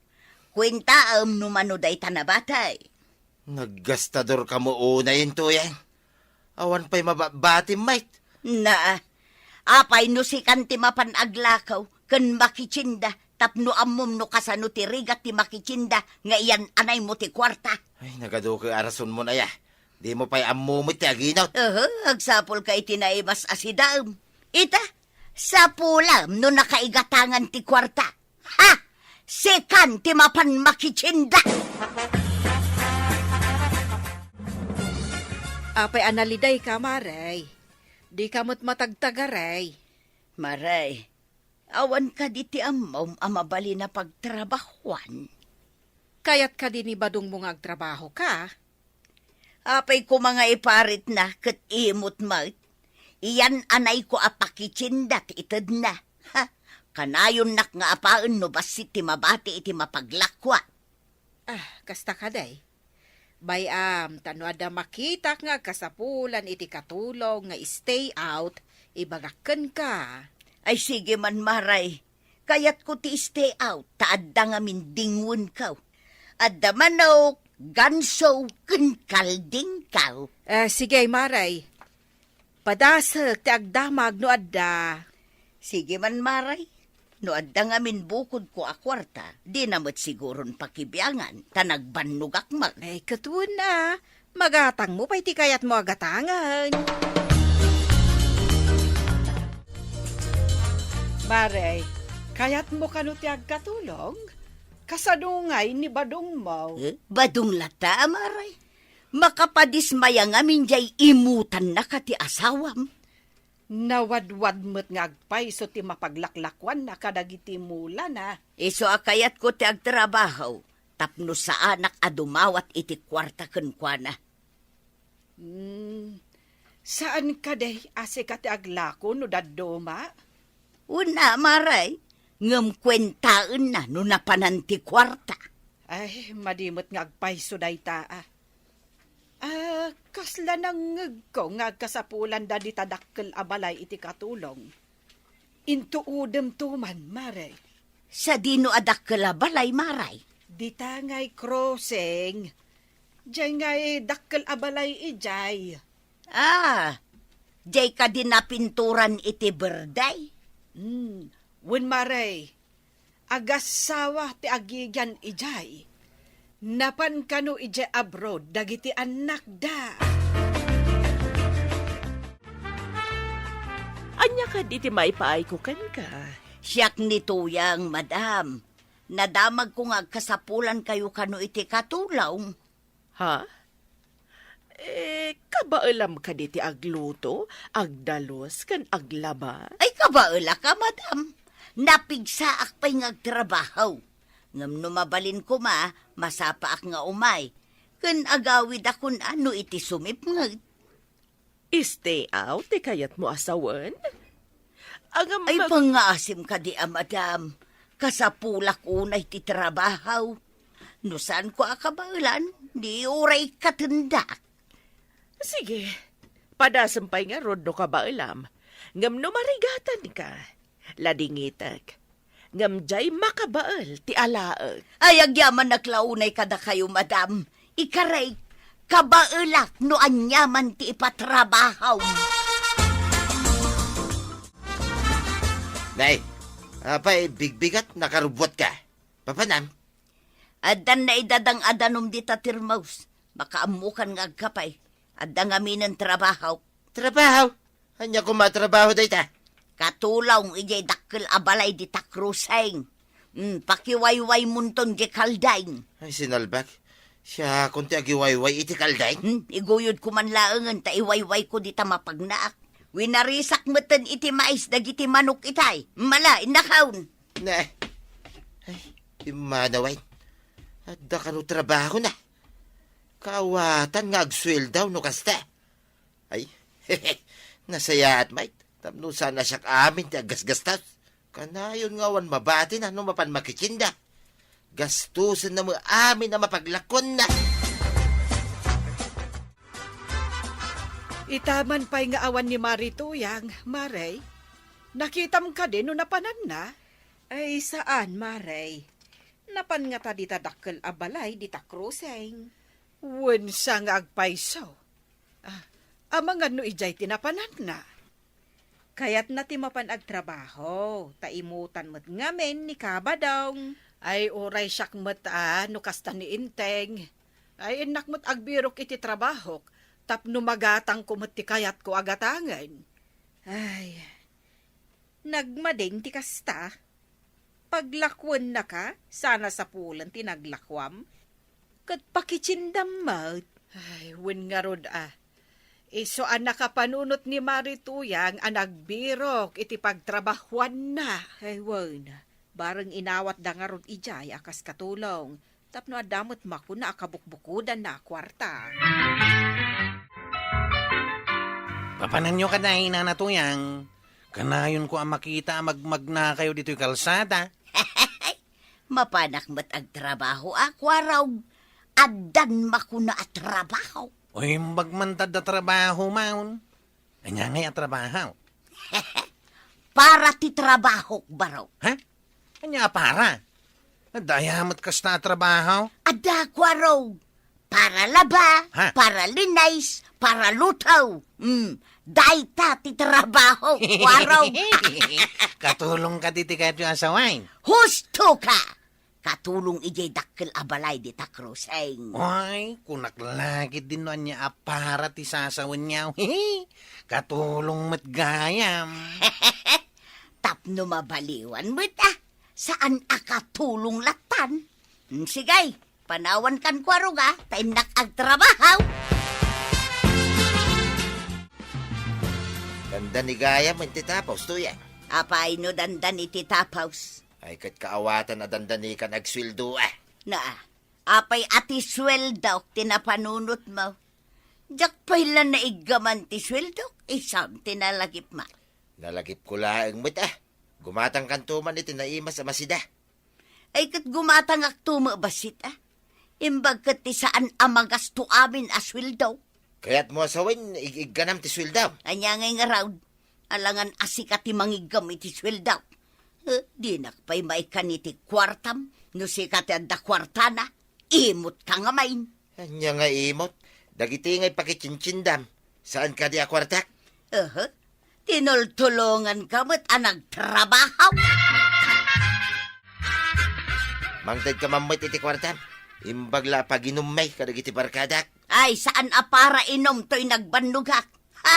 Kuentaem no mano dayta nabatay. Naggastador kamo unay, Enteng. Awan pay mababatim, mait. Na, apay no sikan ti mapan aglakaw ken makitienda tapno ammom no kasano ti rigat ti makitienda nga iyan-anaymo ti kuarta? Ay, nagaduke a rasonmo, aya. Dimo pay ammo met ti aginot. Aha, agsapulka iti naimas a sidaem. Ita, sapulem no nakaigatangan ti kuarta. Ha! Sikan ti mapan makitienda! Apay a nalidayka, Maray? Dika met matagtagaray. Maray, awan kadi ti ammom a mabalin a pagtrabahuan? Kayat kadi ni badongmo nga agtrabahoka? Apay koma nga iparitna ket imot met? Iyan-anayko a pakitienda ti itedna. Ha? Kanayonnak nga apaen no bassit ti mabati iti mapaglakua. Ah, kasta kadi. Bay-am, ta no adda makitak nga agkasapulan iti katulong nga stay out, ibagak kenka. Ay, sige man, Maray. Kayatko ti stay out, ta adda ngamin dingwenko. Adda manok, ganso, ken kaldingko. Ah, sige, Maray. Padasek ti agdamag no adda. Sige man, Maray. No adda ngamin bukodko a kuarta, dina met siguron pakibiangan, ta nagbannogak met. Ay, ket wen a, magatangmo pay ti kayatmo a gatangen. Maray, kayatmo kano ti agkatulong? Kasano ngay ni badongmo? Eh, badong latta, Maray. Makapadismaya ngamin jay imutannaka ti asawam. Nawadwad met nga agpayso ti mapaglaklakuanna kadagiti mulana. Isu a kayatko ti agtrabaho tapno saanak a dumawat iti kuarta kenkuana. Hmm, saan kadi a sika ti aglako no dadduma? Wen a, Maray, ngem kuentaenna no napanan ti kuarta. Ay, madi met nga agpayso dayta, a. Ah, kasla nangngegko nga agkasapulanda dita dakkel a balay iti katulong. Intuodemto man, Maray. Sadino a dakkel a balay, Maray? Dita ngay crossing. Jay ngay dakkel a balay ijay. Ah, jay kadi napinturan iti berde? Hmm, wen, Maray. Agassawa ti agigian ijay. Napan kano ijay abroad dagiti annakda. Ania kadi ti maipaayko kenka? Siak ni Tuyang, madam. Nadamagko nga agkasapulankayo kano iti katulong. Ha? Eh, kabaelam kadi ti agluto, agdalus, ken aglaba? Ay, kabaelak a, madam. Napigsaak pay nga agtrabaho. Ngem no mabalin koma, masapaak nga umay. Ken agawidakon a no iti sumipnget. Stay out ti kayatmo a sawen? Agam- Ay, pangngaasim kadi a, madam. Kasapulak unay ti trabaho. No saanko a kabaelan, di uray katendak. Sige, padasem pay ngarud no kabaelam. Ngem no marigatanka, ladingitek. Ngem jay makabael ti alaek. Ay, agyamanak la unay kadakayo, madam. Ikarek, kabaelak no aniaman ti ipatrabahom. Nay, apay bigbigat, nakarubbuatka? Papanam? Addan naidadang a danum dita termos. Makaammokan nga agkapay. Adda ngaminen trabaho. Trabaho? Ania koma a trabaho dayta? Katulong idiay dakkel a balay dita crossing. Hmm, pakiwaywaymonton diay kalding. Ay, sinalbak. Siakon ti agiwayway iti kalding? Hmm, iguyodko man laengen ta iwaywayko dita mapagnaak. Winarisak metten iti mais dagiti manok itay. Mala, innakaon. Ne. Ay, immanawen. Adda kano trabahona. Kaawatan nga agsueldo no kasta. Ay, nasayaat met, tapno saan a siak amin ti aggasgastos. Kanayon nga awan mabatina no mapan makitienda. Gastusenna met amin a mapaglakuanna. Ita man pay nga awan ni Mari Tuyang, Mare. Nakitam kadi no napananna? Ay, saan, Mare. Napan ngata dita dakkel a balay dita crossing. Wen sa nga agpayso. Ah, amangan no idiay ti napananna. Kayatna ti mapan agtrabaho, ta imutan met ngamin ni Kabadong. Ay, uray siak met a, no kasta ni Enteng. Ay, innak met agbirok iti trabahok, tapno magatangko met ti kayatko a gatangen. Ay, nagmading ti kasta. Paglakuennaka, saan a sapulen ti naglakuam. Ket pakitiendam met. Ay, wen ngarud a. Isu a nakapanunot ni Mari Tuyang a nagbirok iti pagtrabahuanna. Ay, wen, bareng inawatda ngarud idiay a kas katulong, tapno adda met makuna a kabukbukodanna a kuarta. Papananyo kadi, Nana Tuyang. Kanayonko a makita a magmagnakayo ditoy kalsada. Mapanak met agtrabaho a kuarog. Addan makuna a trabaho. Uy, imbag man ta adda trabaho, maun. Ania ngay a trabaho? Para ti trabahok, baro. Ha? Ania a para? Adda aya met kasta a trabaho? Adda, kuarog. Para laba, ha? Para linis, para luto. Hmm, dayta ti trabaho, kuarog. Katulong kadi ti kayatyo a sawen? Husto ka! Katulong idiay dakkel a balay dita crossing. Ay, kunak la ketdin no ania a para ti sasawenyo. Katulong met gayam. Tapno mabaliwan met a, saan a katulong lattan. Hmm, sige, panawankan kuarog a, ta innak agtrabaho. Dandani gayam iti tapos, Tuyang. Apay no dandani ti tapos? Ay, ket kaawatan a dandanikan agsueldo a. Na, apay a ti sueldok ti napanunotmo? Diak pay la naiggaman ti sueldok, isam ti nalagipma. Nalagipko laeng met a. Gumatangkanto man iti naimas a masida. Ay, ket gumatangakto met bassit a. Imbag ket ti saan a magasto amin a sueldo. Kayatmo a sawen, ig-igganam ti sueldam. Ania ngay ngarud? Alangan a sika ti mangiggam iti sueldam. Eh, dinak pay maikkan iti kuartam. No sika ti adda kuartana, imutka ngamin. Ania nga imut? Dagiti ngay pakitientiendam, saan kadi a kuartak? Aha. Tinultulonganka met a nagtrabaho. Mangtedka man met iti kuartam. Imbag la a paginummi kadagiti barkadak. Ay, saan a para inom toy nagbannogak. Ha?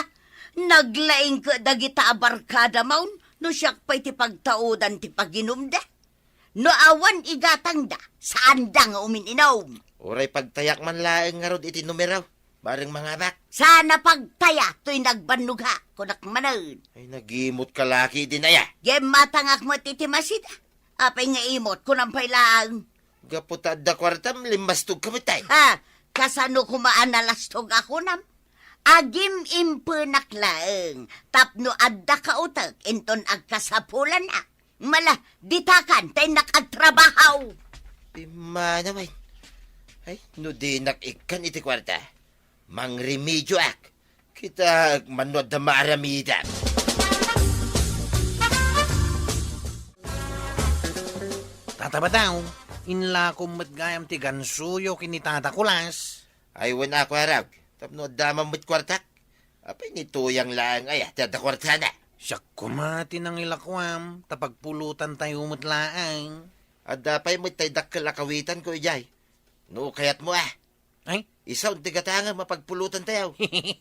Naglaing ket dagita a barkada maun no siak pay ti pagtaudan ti paginumda. No awan igatangda, saanda nga umin-inom. Uray pagtayak man laeng ngarud iti numero, bareng mangabak. Saan a pagtaya toy nagbannogak, kunak manen. Ay, nagimutka la ketdin aya. Gimmatangak met iti masida. Apay nga imut, kunam pay laeng. Gapu ta adda kuartam, limbastogka met ay. Ha, kasano koma a nalastog a kunam? Agim-impenak laeng tapno adda kautek inton agkasapulanak. Mala, ditakan, ta innak agtrabaho. Pimmanawen. Ay, no dinak ikkan iti kuarta, mangremedioak. Kitaek man no adda maaramidek. Tata Badong, inlakom met gayam ti gansuyo ken ni Tata Kulas. Ay, wen a, Kuarog, tapno adda man met kuartak. Apay ni Tuyang laeng aya ti adda kuartana? Siak koma ti nangilakuam, ta pagpulotantayo met laeng. Adda pay met tay dakkel a kawitanko idiay. No kayatmo a. Ay? Isaon ti gatangem a pagpulotantayo.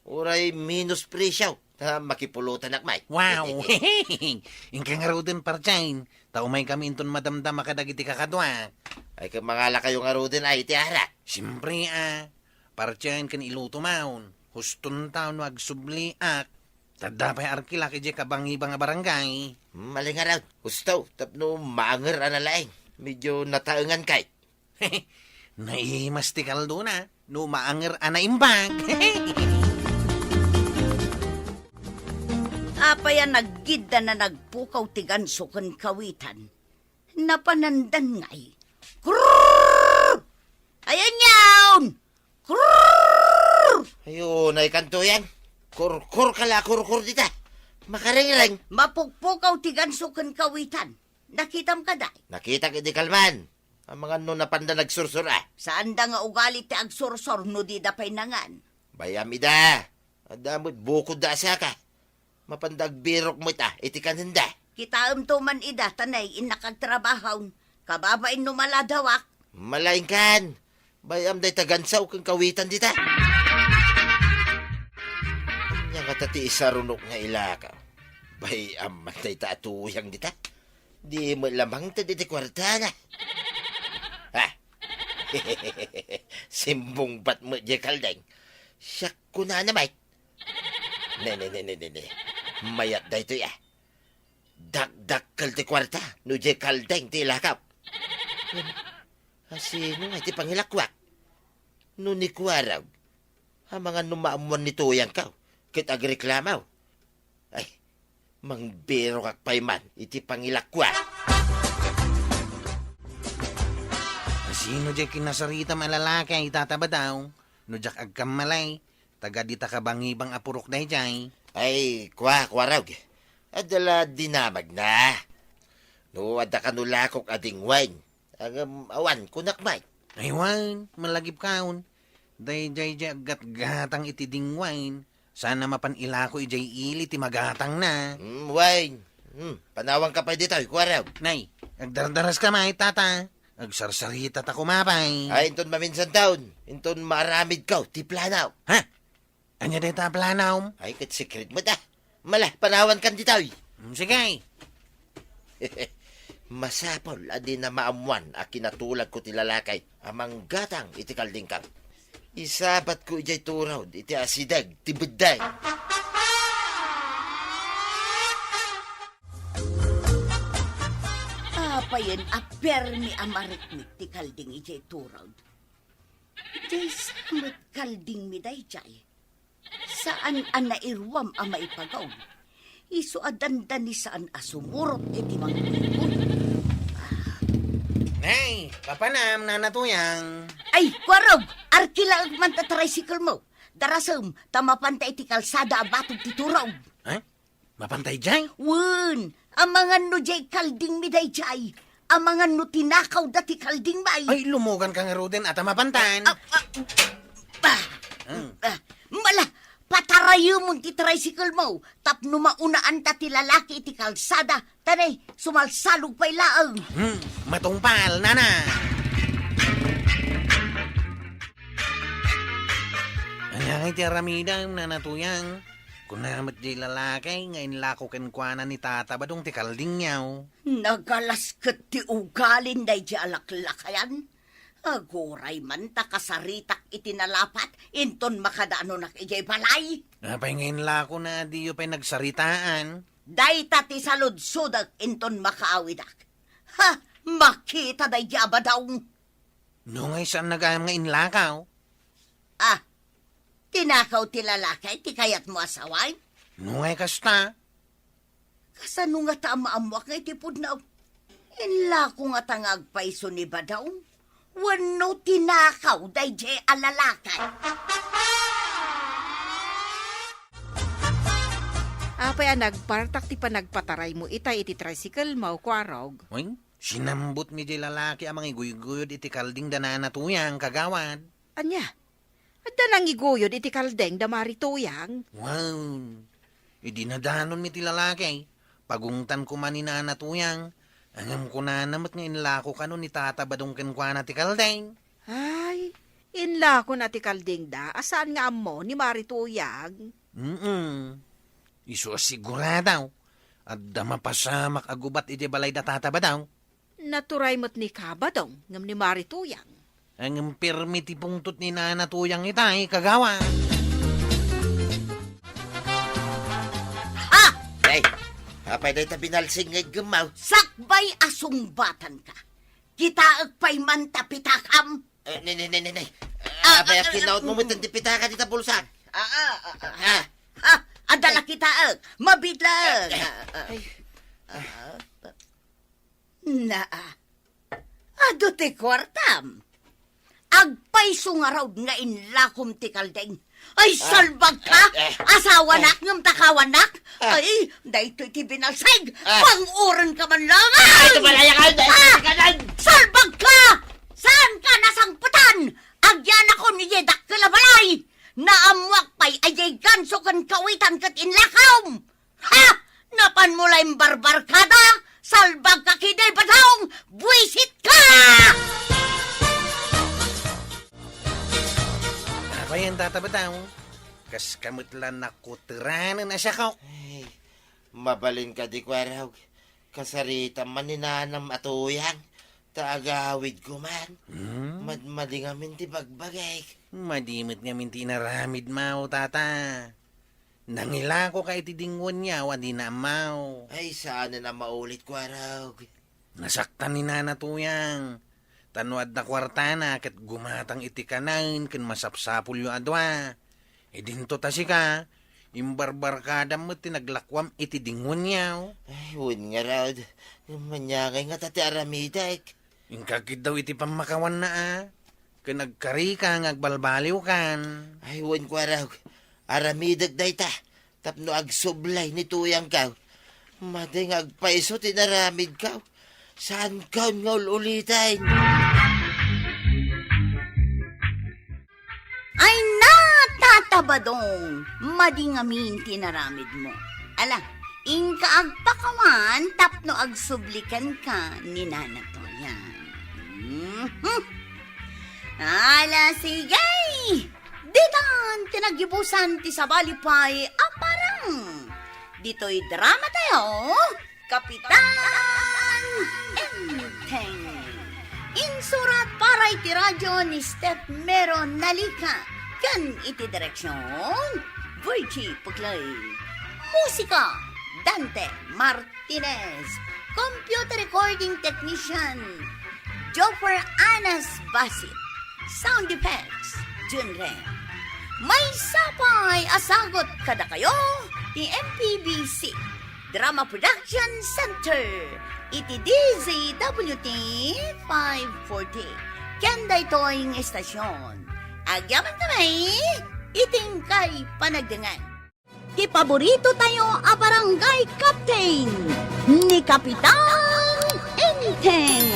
Uray minus presyo, ta makipulotanak met. Wow! Inka ngaruden, Parchain, ta umaykami inton madamdama kadagiti kakaduak. Ay, ket mangalakayo ngaruden ay iti arak? Siempre a. Parchain ken iluto maun. Hustonta no agsubliak. Ta adda pay arkilak idiay kabangibang a barangay. Malingarod, husto, tapno maanger a nalaing. Medyo nataengan kay. Naimas ti kaldona no maanger a naimbag. Apay a naggiddan a nagpukaw ti ganso ken kawitan? Napanandan ngay. Krrrr! Ayan yaon! Krrrr! Ayo, naikanto yan. Kurkur ka la, kurkur dita. Makarengreng. Mapukpukaw ti ganso ken kawitan. Nakitam kada? Nakitak idi kalman. Amangan no napanda nagsursur a. Saanda nga ugali ti agsursur no dida pay nangan. Bay-am ida. Adda met bukodda a saka. Mapanda agbirok met a iti kanenda. Kitaemto man ida, ta nay, innak agtrabahon. Kababain no maladawak. Malaingkan. Bay-am dayta gansaw ken kawitan dita. Ania ngata ti isarunok nga ilaka? Bay-am man dayta a tuyang dita. Di met la mangted iti kuartana. Ha? Simbungbat met diay kaldeng. Siak kunana met. Ne, ne, ne, ne, ne, ne. Mayat daytoy a. Dakdakkel ti kuarta no diay kaldeng ti ilakaw. Asino nga iti pangilakuak? No ni Kuarog, amangan no maammuan ni Tuyangko ket agreklamo. Ay, mangbirokak pay man iti pangilakuak. Asino diay kinasaritam a lalaki, Tata Badaw? No diak agkammalay, taga dita kabangibang a purok daydiay. Ay, kua, Kuarog. Adda la dinamagna. No adda kano lakok a dingwain, Agam, awan, kunak met. Ay, wen, malagipkon. Daydiay diay aggatgatang iti dingwain. Saan a mapan ilako idiay ili ti magatangna. Hmm, wen. Hmm, panawanka pay ditoy, Kuarog. Nay, agdardaraska met, Tata. Agsarsarita ta koma pay. Ay, inton maminsanton. Inton maaramidko ti plano. Ha? Ania dayta a planom? Ay, ket secret met a. Mala, panawankan ditoy. Mm, sige. Masapul a dina maammuan a kinatulagko ti lalaki a manggatang iti kaldingko. Isabatko idiay turod iti asideg ti beddeng. Apayen a permi a marikmik ti kalding idiay turod? Diay sa met kaldingmi daydiay. Saan a nairuam a maipagaw. Isu a dandani saan a sumurot iti mangguyguyod. Nay, papanam, Nana Tuyang. Ay, Kuarog! Arkilaek man ta tricycle mo. Darasem, ta mapanta iti kalsada a batog ti turog. Ha? Mapanta idiay? Wen, amangan no diay kaldingmi daydiay. Amangan no tinakawda ti kaldingmi. Ay, lumoganka ngaruden, ta mapantan. Ah, ah, ah, ah, mala, patarayemon ti tricycle mo, tapno maunaanta ti lalaki iti kalsada, ta nay, sumalsalog pay laeng. Hmm, matungpal, Nana. Ania ngay ti aramidem, Nana Tuyang? Kuna met diay lalaki nga inlako kenkuana ni Tata Badong ti kaldingyo. Nagalas ket ti ugalin daydiay a laklakayan. Aguray man ta kasaritak iti nalapat inton makadanonak idiay balay. Apay nga inlakona a diyo pay nagsaritaan? Dayta ti saludsodek inton makaawidak. Ha! Makita daydiay a Badong. No ngay saan nagayam nga inlakaw? Ah, tinakaw ti lalaki ti kayatmo a sawen? No ngay kasta? Kasano ngata a maammuak nga iti pudno? Inlako ngata nga agpayso ni Badong? Wenno tinakaw daydiay a lalaki? Apay a nagpartak ti panagpataraymo itay iti tricycle mo, Kuarog? Wen, sinambutmi diay lalaki a mangiguyguyod iti kalding da Nana Tuyang, kagawad. Ania? Adda nangiguyod iti kalding da Mari Tuyang? Wen, idi nadanonmi ti lalaki, pagungtan koma ni Nana Tuyang, ngem kunana met nga inlako kano ni Tata Badong kenkuana ti kalding. Ay, inlakona ti kalding da a saan nga ammo ni Mari Tuyang? Mm. Isu a sigurado, adda mapasamak a gubat idiay balay da Tata Badong. Naturay met ni Ka Badong ngem ni Mari Tuyang. Ngem permi ti pungtot ni Nana Tuyang itay, kagawad. Ha! Ay, apay dayta binalsing nga iggemmaw? Sakbay a sungbatanka. Kitaek pay man ta pitakam. Eh, ne, ne, ne, ne, ne. Ah, apay a ah, kinautmo ah, met ti pitaka dita bulsa? Ah, ah, ah, ah. Ha? Ha? Adda la kitaek. Mabiit laeng. Ay. Ah, ah. Naa. Adu ti kuartam. Agpayso ngarud nga inlakom ti kalding. Ay, ah, salbag ka! Eh, eh, asawanak, eh, ngem takawanak! Ah. Ay, daytoy ti binalsig! Ah. Pang-uren ka man laeng! Ay, tumalaya ka! Daytoy ka nan! Salbag ka! Saan ka nasangputan? Agyanakon idiay dakkel a balay! Naammoak pay a diay ganso ken kawitan ket inlakom! Ha! Napanmo la imbarbarkada? Salbag ka, kiday, Badong! Buisit ka! Apay, Tata Badong? Kaska met la nakuteranen a siakok. Ay, mabalin kadi, Kuarog. Kasaritam man ni nanam a tuyang. Ta agawidko man. Hmm? Madmadi ngamin ti bagbagik. Madi met ngamin ti inaramidmo, Tata. Nangilakoka iti dinguenyo a dina ammo. Ay, saanen a maulit, Kuarog. Nasaktan ni Nana Tuyang. Ta no adda kuartana ket gumatang iti kanaen ken masapsapulyo a dua. Idinto ta sika, imbarbarkadam met ti naglakuam iti dinguenyo. Ay, wen ngarud. Maniagay ngata ti aramidek. Inka ketdi iti pammakawanna a. Ken agkarika nga agbalbaliwkan. Ay, wen, Kuarog. Aramidek dayta tapno agsublay ni tuyangko. Madi nga agpayso ti inaramidko. Saanko nga ul-uliten. Ay na, Tata Badong, madi ngamin ti inaramidmo. Ala, inka agpakawan tapno agsubli kenka ni Nana Tuyang. Mhm. Ala, sige! Ditan ti naggibusan ti sabali pay a parang. Ditoy drama tayo, Kapitan Enteng. Insurat para iti radio ni Steph Mero Nalica ken iti direksyon, Virgie Puglay. Musika, Dante Martinez. Computer recording technician, Joffer Anas Basit. Sound effects, Junren. Maysa pay a sagut kadakayo ti M P B C Drama Production Center iti D Z W T five forty. Ken daytoy nga istasyon, agyaman kami iti inkay panagdengngeg. Ti paborito tayo a barangay captain, ni Kapitan Enteng.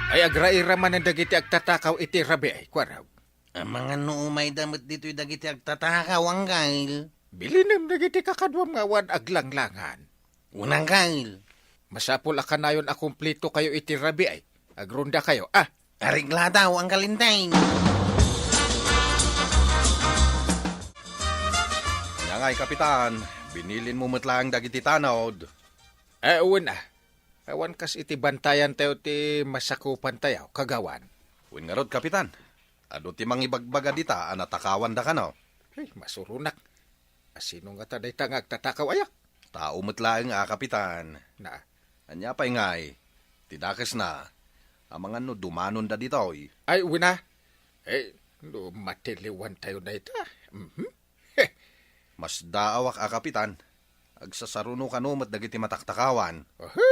Ay, agraira manen dagiti agtatakaw iti rabii, Kuarog. Amangan no umayda met ditoy dagiti agtatakaw, Angkel. Bilinem dagiti kakaduam nga awan aglanglangan. Wen, Angkel. Masapul a kanayon a kumpletokayo iti rabii. Agrondakayo, a? Areglataw, Angkel Enteng. Ania ngay, Kapitan, binilinmo met laeng dagiti tanod? Eh, wen a. Awan kas iti bantayantayo ti masakupantayo, Kagawan. Wen ngarud, Kapitan, adu ti mangibagbaga dita a natakawanda kano? Ay, masuronak. A sino ngata dayta nga agtatakaw aya? Tao met laeng a, Kapitan. Na. Ania pay ngay, ti dakesna, amangan no dumanonda ditoy? Ay, wen a. Eh, no matiliwantayo dayta. Mhm. Heh. Masdaawak a, Kapitan. Agsasaruno kano met dagiti mataktakawan. Aha.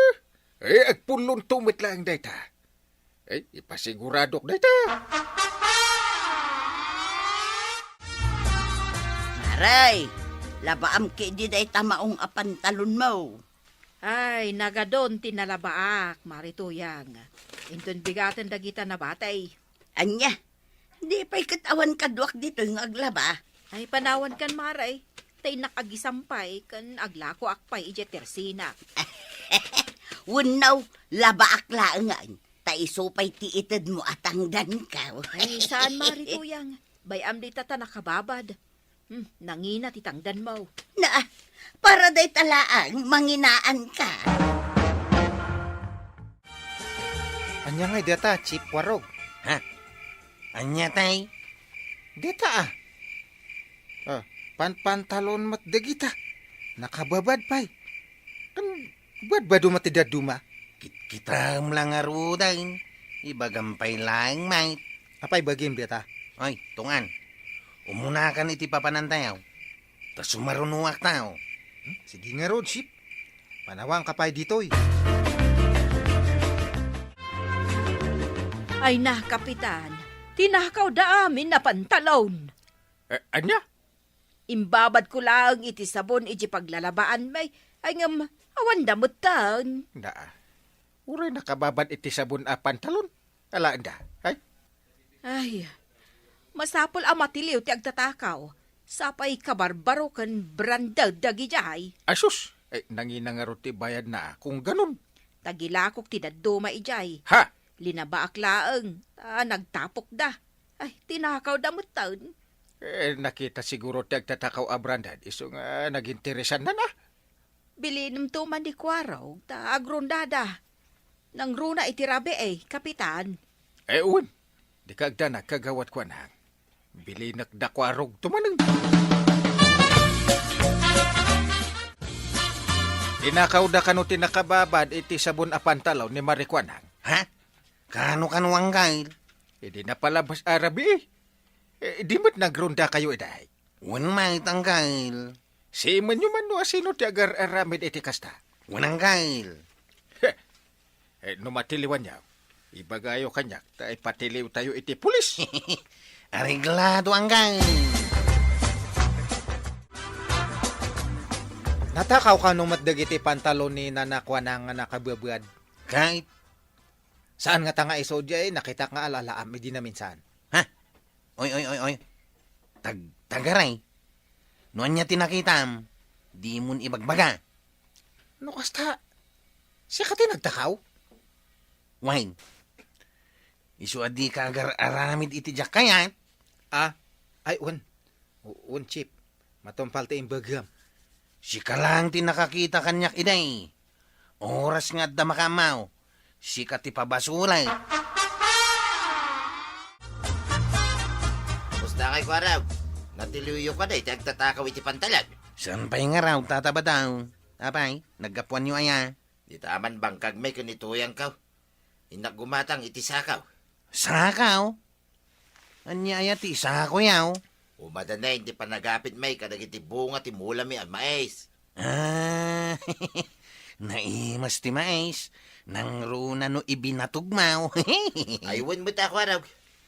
Eh, agpullonto met laeng dayta. Ay, ipasiguradok dayta. Mare, labaam ketdi dayta maong a pantalonmo. Ay, nagadun ti nalabaak, Mari Tuyang. Inton bigaten dagita nabatay. Ania? Di pay ket awan kaduak ditoy nga aglaba? Ay, panawankan, Mare. Ta innak agisampay ken aglakoak pay idiay tersinak. Wenno, labaak laengen. Ta isu pay ti itedmo a tangdanko. Ay, saan, Mari Tuyang. Bay-am dita ta nakababad. Hmm, nangina ti tangdanmo. Na, para dayta laeng, manginaanka. Ania ngay dayta, Chief Warog? Ha? Ania tay? Dayta, a. A, panpantalon met dagita. Nakababad pay. Kan badbado met ti dadduma. Kit-, kitaem la ngaruden. Ibagam pay laeng met. Apay bagim dayta? Oy, tungan. Umunakan iti papanantayo. Ta sumarunoak tao. Hmm? Sige ngarud, Chief. Panawanka pay ditoy. Ay na, Kapitan. Tinakawda amin a pantalon. Eh, ania? Imbabadko laeng iti sabon iti paglalabaanmi. Ay ngem, awanda metten. Daa. Uray nakababad iti sabon a pantalon. Alaenda, ay? Ay, masapul a matiliw ti agtatakaw. Sapay kabarbaro ken branded dagidiay. Asus, eh, nangina ngarud ti bayadna, kung ganun. Tagilakok ti dadduma idiay. Ha? Linabaak laeng, ta nagtapokda. Ay, tinakawda metten. Eh, nakita siguro ti agtatakaw a branded, isu nga naginteresanna na. Bilinemto man ni Kuarog, ta agrondada. Nangruna iti rabii, Kapitan. Eh, wen. Dika agdanag, Kagawad Kuanang. Bilinek da Kuarog tumanen. Tinakawda kano ti nakababad iti sabon a pantalon ni Mari Kuanang. Ha? Kano, kano, Anggail? Idi napalabas a rabii. Eh, di met nagrondakayo idiay. Wen met, Anggail. Simenyo man no asino ti agar-aramid iti kasta. Wen, Anggail. Heh. Eh, no matiliwanyo, ibagayo kaniak ta ipatiliwtayo iti pulis. Areglado, Anggail. Natakaw kano met dagiti pantalon ni Nana Kuanang nga nakabuabuad? Kay, saan ngata nga isu diay, nakitak nga alalaam idi naminsan. Ha? Oy, oy, oy, oy. Tag-, tagaray. No ania ti nakitam, dimon ibagbaga. No kasta, sika ti nagtakaw? Wen. Isu a dika agar-aramid iti diak kayat. Ah, ay, wen. U-, wen, Chief. Matungpal ti imbagam. Sika laeng ti nakakita kaniak idiay. Oras nga adda makaammo, sika ti pabasolek. Kumusta kay Kuarog? Natiliwyo kadi ti agtatakaw iti pantalon? Saan pay ngarud, Tata Badong? Apay, naggapuanyo aya? Dita man bangkagmi ken ni Tuyangko. Innak gumatang iti sakaw. Sakaw? Ania aya ti sakoyo? Umadana iti panagapitmi kadagiti bunga ti mulami a mais. Ah, naimas ti mais. Nangruna no ibinatugmo. Ay, wen met a Kuarog.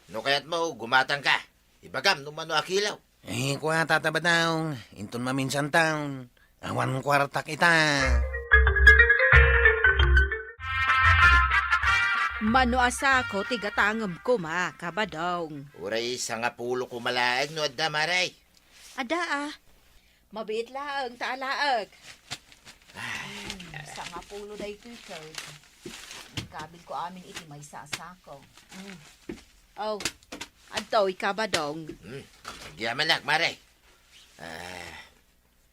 No kayatmo, gumatangka. Ibagam no mano a kilo. Ay, kua, Tata Badong, inton maminsan taon, awan kuartak ita. Mano a sako ti gatangem koma, Kabadong? Uray sangapulo koma laeng no adda, Mare. Adda, a. Mabiit laeng ta alaek. Hmm, sangapulo daytoy, Kurt. Inkabilko amin iti maysa a sako. Hmm. Oh, adtoy, Kabadong. Hmm, agyamanak, Mare. Ah,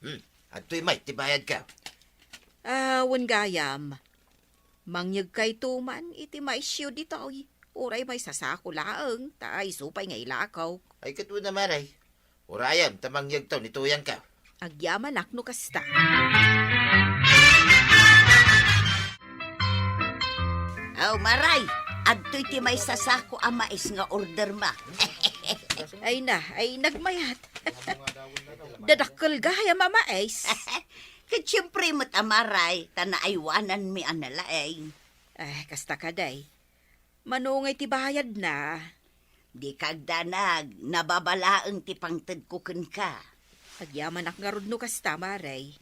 hmm, adtoy met ti bayadko. Ah, wen gayam. Mangyegkayto man iti maisyo ditoy. Uray maysa a sako laeng, ta isu pay nga ilakok. Ay, ket wen a, Mare. Urayem ta mangyegto ni Tuyangko. Agyamanak no kasta. Aw, Mare, adtoy ti maysa a sako a mais nga ordermo. Ay na, ay nagmayat. Dadakkel gayam a mais. Ket siempre met a, Mare, ta naaywananmi a nalaing. Eh, kasta kadi. Mano ngay ti bayadna? Dika agdanag, nababa laeng ti pangtedko kenka. Agyamanak ngarud no kasta, Mare.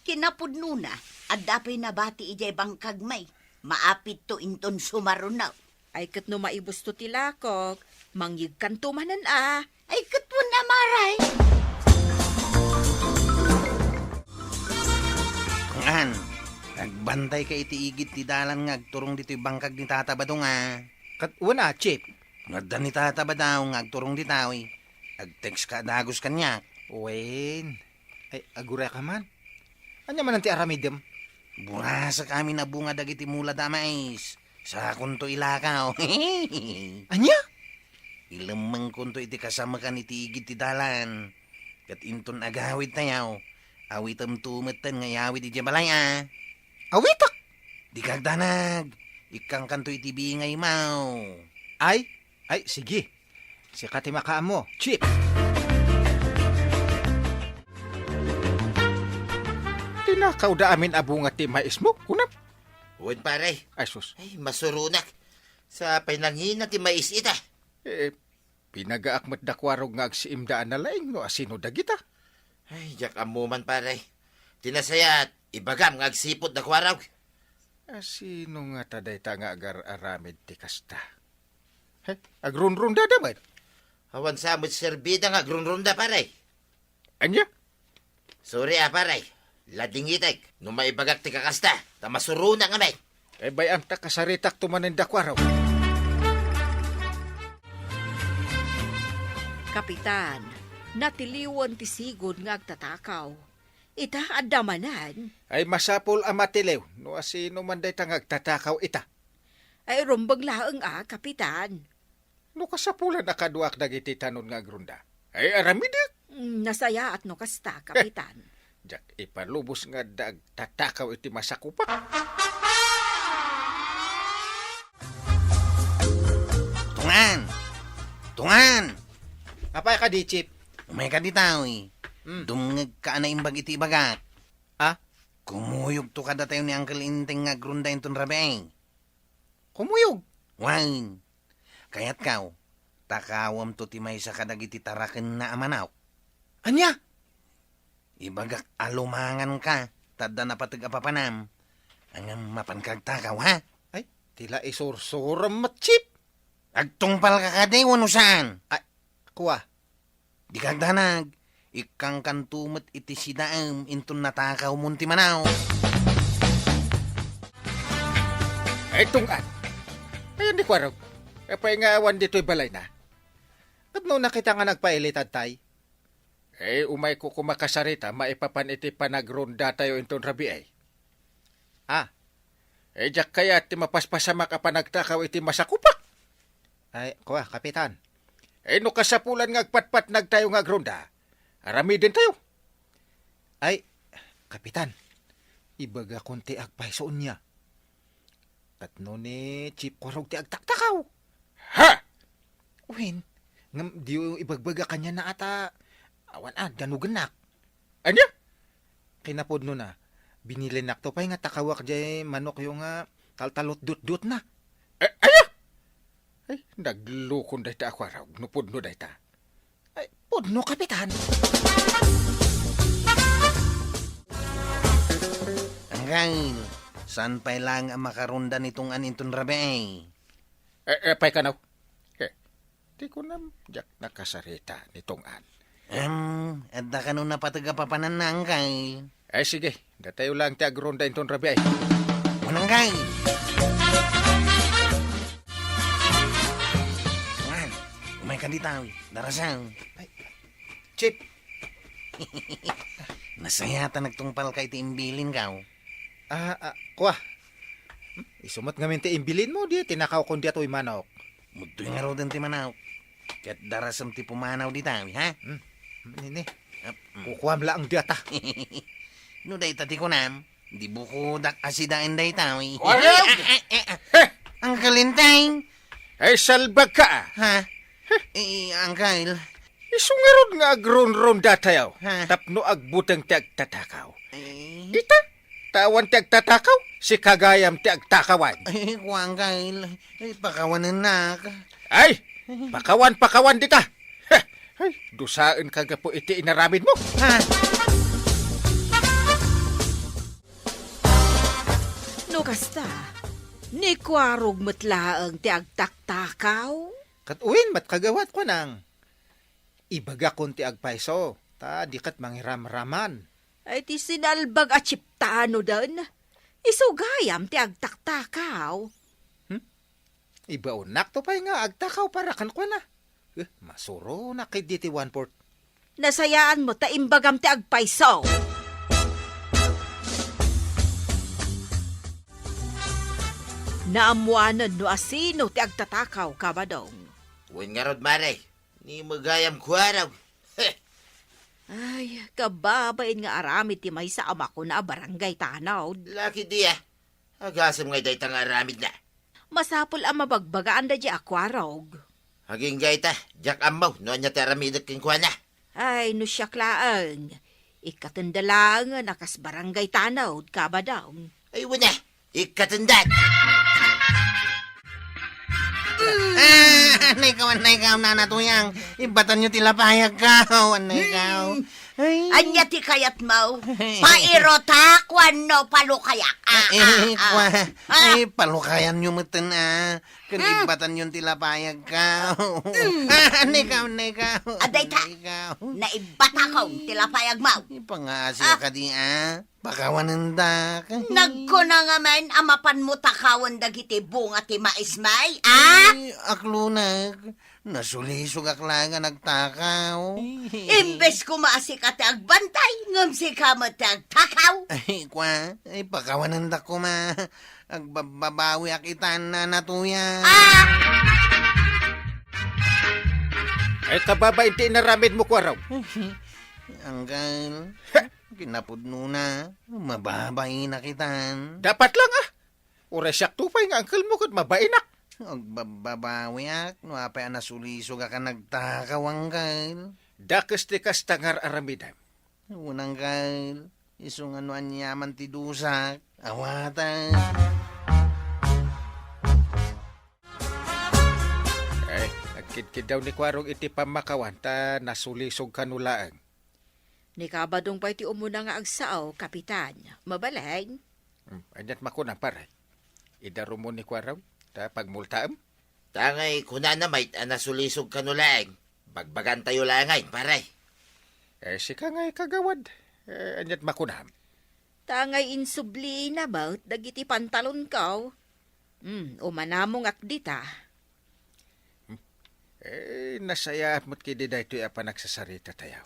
Kinapudnona, adda pay nabati idiay bangkagmi. Maapitto inton sumaruno. Ay ket no maibusto ti lakok, mangyegkanto manen a. Ay, ket wen a, Mare. Ngan, agbantayka iti igid ti dalan nga agturong ditoy bangkag ni Tata Badong a. Ket wen a, Chief. No adda ni Tata Badong nga agturong ditoy, agtekska a dagus kaniak. Wen. Ay, agurayka man. Ania manen ti aramidem? Burasek amin a bunga dagiti mulada a mais. Sakonto ilakaw. Ania? Ilemmengkonto iti kasamekan iti igid ti dalan. Ket inton agawidtayo, awitemto metten nga iyawid idiay balay a. Awitek? Dika agdanag. Ikkangkanto iti bingaymo. Ay, ay, sige. Sika ti makaammo, Chief. Nakaw da amin a bunga ti maismo, kunam? Wen, pare. Ay, sus. Ay, masuronak. Sa pay nangina ti mais ita. Eh, pinagaak met da Kuarog nga agsiimda a nalaing no asino dagita. Ay, diak ammo man, pare. Ti nasayaat, ibagam nga agsipud da Kuarog. Asino ngata dayta nga agar-aramid ti kasta? He, agrunrunda da met. Awan sa met serbida nga agrunrunda, pare. Ania? Sorry, a, pare. Ladingitek no maibagak ti kakasta, ta masuronak ngamin. Eh, bay-am ta kasaritakto manen da Kuarog. Kapitan, natiliwen ti sigud nga agtatakaw. Ita, adda manen. Ay, masapul a matiliw no asino man dayta nga agtatakaw ita. Ay, rumbeng laeng a, Kapitan. No kasapulan a kaduak dagiti tanon nga agrunda, ay, aramidek. Mm, nasayaat no kasta, Kapitan. Diak ipalubos nga adda agtatakaw iti masakupak. Tungan! Tungan! Apay kadi, Chief? Umay kadi, tawi. Mm. Dumngegka a naimbag iti ibagak. Ah? Kumuyogto kadatayo ni Uncle Enteng nga agrunda inton rabii. Kumuyog? Wen. Kayatkaw, takawemto ti maysa kadagiti tarakenna a manok. Ania? Ibagak a lumanganka, ta adda napateg a papanam. Ngem mapanka agtakaw, ha? Ay, ti la isursurem met, Chief. Agtungpalka kadi wenno saan? Ay, kua. Dika agdanag, ikkangkanto met iti sidaem inton natakawmon ti manok. Ay, tunggal. Ayan ni Kuarog. Apay nga awan ditoy balayna? Ket no nakita nga nagpailitad tay? Eh, umayko koma kasarita maipapan iti panagrondatayo inton rabii. Ah, eh, diak kayat ti mapaspasamak a panagtakaw iti masakupak. Ay, kua, Kapitan. Eh, no kasapulan nga agpatpatnagtayo nga agronda, aramidentayo. Ay, Kapitan, ibagakon ti agpayso ania. Ket no ni Chief Kuarog ti agtaktakaw. Ha? Wen, ngem diyo ibagbaga kaniana a ta awan a danugennak. Ania? Kinapudnona, binilennakto pay nga takawak diay manokyo nga taltalutdutdutna. Eh, aya? Ay, naglukon dayta a Kuarog no pudno dayta. Ay, pudno, Kapitan. Anggail, saan pay laeng a makaronda ni Tunggan inton rabii? Eh, eh, pay kano? Eh, di ko nam, diak nakasarita ni Tunggan. Em, adda kano napateg a papananna, Anggail? Ay, sige, datayo lang ti agronda inton rabii. Mananggay! Kuan, umay ka dita, darasang. Ay, Chief. Nasayatan nagtungpal ka iti imbilin ka, oh. Ah, ah, kua. Hmm, isu met ngamin ti imbilin mo, di tinakaw kon di atoy manok. Mudtoy ngaruden ti manok. Ket darasem ti pumanaw dita, ha? Hmm, nini. Ap-, mm. Kukuam laeng diata. No dayta ti kunam, di bukodak a sidaen dayta, eh. Kuarog! Eh, eh, eh, eh. Heh! Uncle Enteng! Ay, salbag ka, ah. Ha? Eh, Uncle. Isu ngarud nga agrunrun datayo, ha? Tapno agbuteng ti agtatakaw. Eh. Ita, ta awan ti agtatakaw, si kagayam ti agtakawan. Eh, kuan, Uncle. Eh, pakawanennak. Ay, pakawan, pakawan dita. Heh, ay, dusaen ka gapu iti inaramid mo. Ha? No kasta, ni Kuarog met laeng ti agtaktakaw? Ket uwin met kagawat, kunang. Ibagakon ti agpayso, ta di ket mangiramraman. Ay, ti sinalbag a chiptano den. Isu gayam ti agtaktakaw. Hmm? Ibaonnak to pay nga agtakaw para kenkuana. Eh, masuronak ket diti one-fourth. Nasayaan mo ta imbagam ti agpayso. Naammoanen no asino ti agtatakaw, Kabadong. Wen ngarud, mare. Ni magayam Kuarog. Heh. Ay, kababain nga aramid ti maysa a makuna a barangay tanod. Laki di, ah. Agasem ngay dayta nga aramidna. Masapul a mabagbagaan daydi a Kuarog. Agingga ita, diak ammo no ania ti aramidek kenkuana. Ay, no siak laeng. Ikkatenda laengen a kas barangay tanod, Kabadong. Ay, wen a, ikkatendak. Annay kaw, annay kaw, Nana Tuyang. Ibbatanyo ti lapayagkaw, annay kaw. Ay. Ania ti kayatmo? Pairutak wenno palukayak? Ah, eh, ah, ah. Kwa. Ah. Ay, palukayanyo metten, ah. Ken ibbatanyon ti lapayagkaw. Ah, annay kaw, annay kaw. Adda ita. Annay kaw. Naibbatakon ti lapayagmo. Ipangaasi kadi, ah. Pakawanendak. Nagkuna ngamin a mapanmo takawen dagiti bunga ti maismi, ah? Ay, aklonnak. Nasulisogak laeng a nagtakaw. Imbes koma a sika ti agbantay, ngem sika met ti agtakaw. Ay, kwa, ay, pakawanendak koma. Agbabbabawiak ita, Nana Tuyang. Ah! Ay, kababain ti inaramidmo, Kuarog. Angkel. Kinapudnona, mababainak itan. Dapat lang, ah. Uray siakto pay nga angkelmo ket mabainak. Agbabbabawiak no apay a nasulisogak a nagtakaw, angkel. Dakes ti kasta nga ar-aramidem. Wen, angkel, isu nga no aniaman ti dusak, awaten. Eh, nagkidkiddaw ni Kuarog iti pammakawan ta nasulisog kano laeng. Ni Kabadong pay ti umuna nga agsao, Kapitan. Mabalin? Hmm, aniat makunam, pare? Idarumon ni Kuarog ta pagmultaem? Ta ngay kunana met a nasulisog kano laeng, bagbagantayo laeng ngay, pare. Eh, sika ngay kagawad. Eh, aniat makunam? Ta ngay insublina met dagiti pantalonko. Hmm, umanamongak dita. Hmm. Eh, nasayaat met ketdi daytoy a panagsasarita tayo.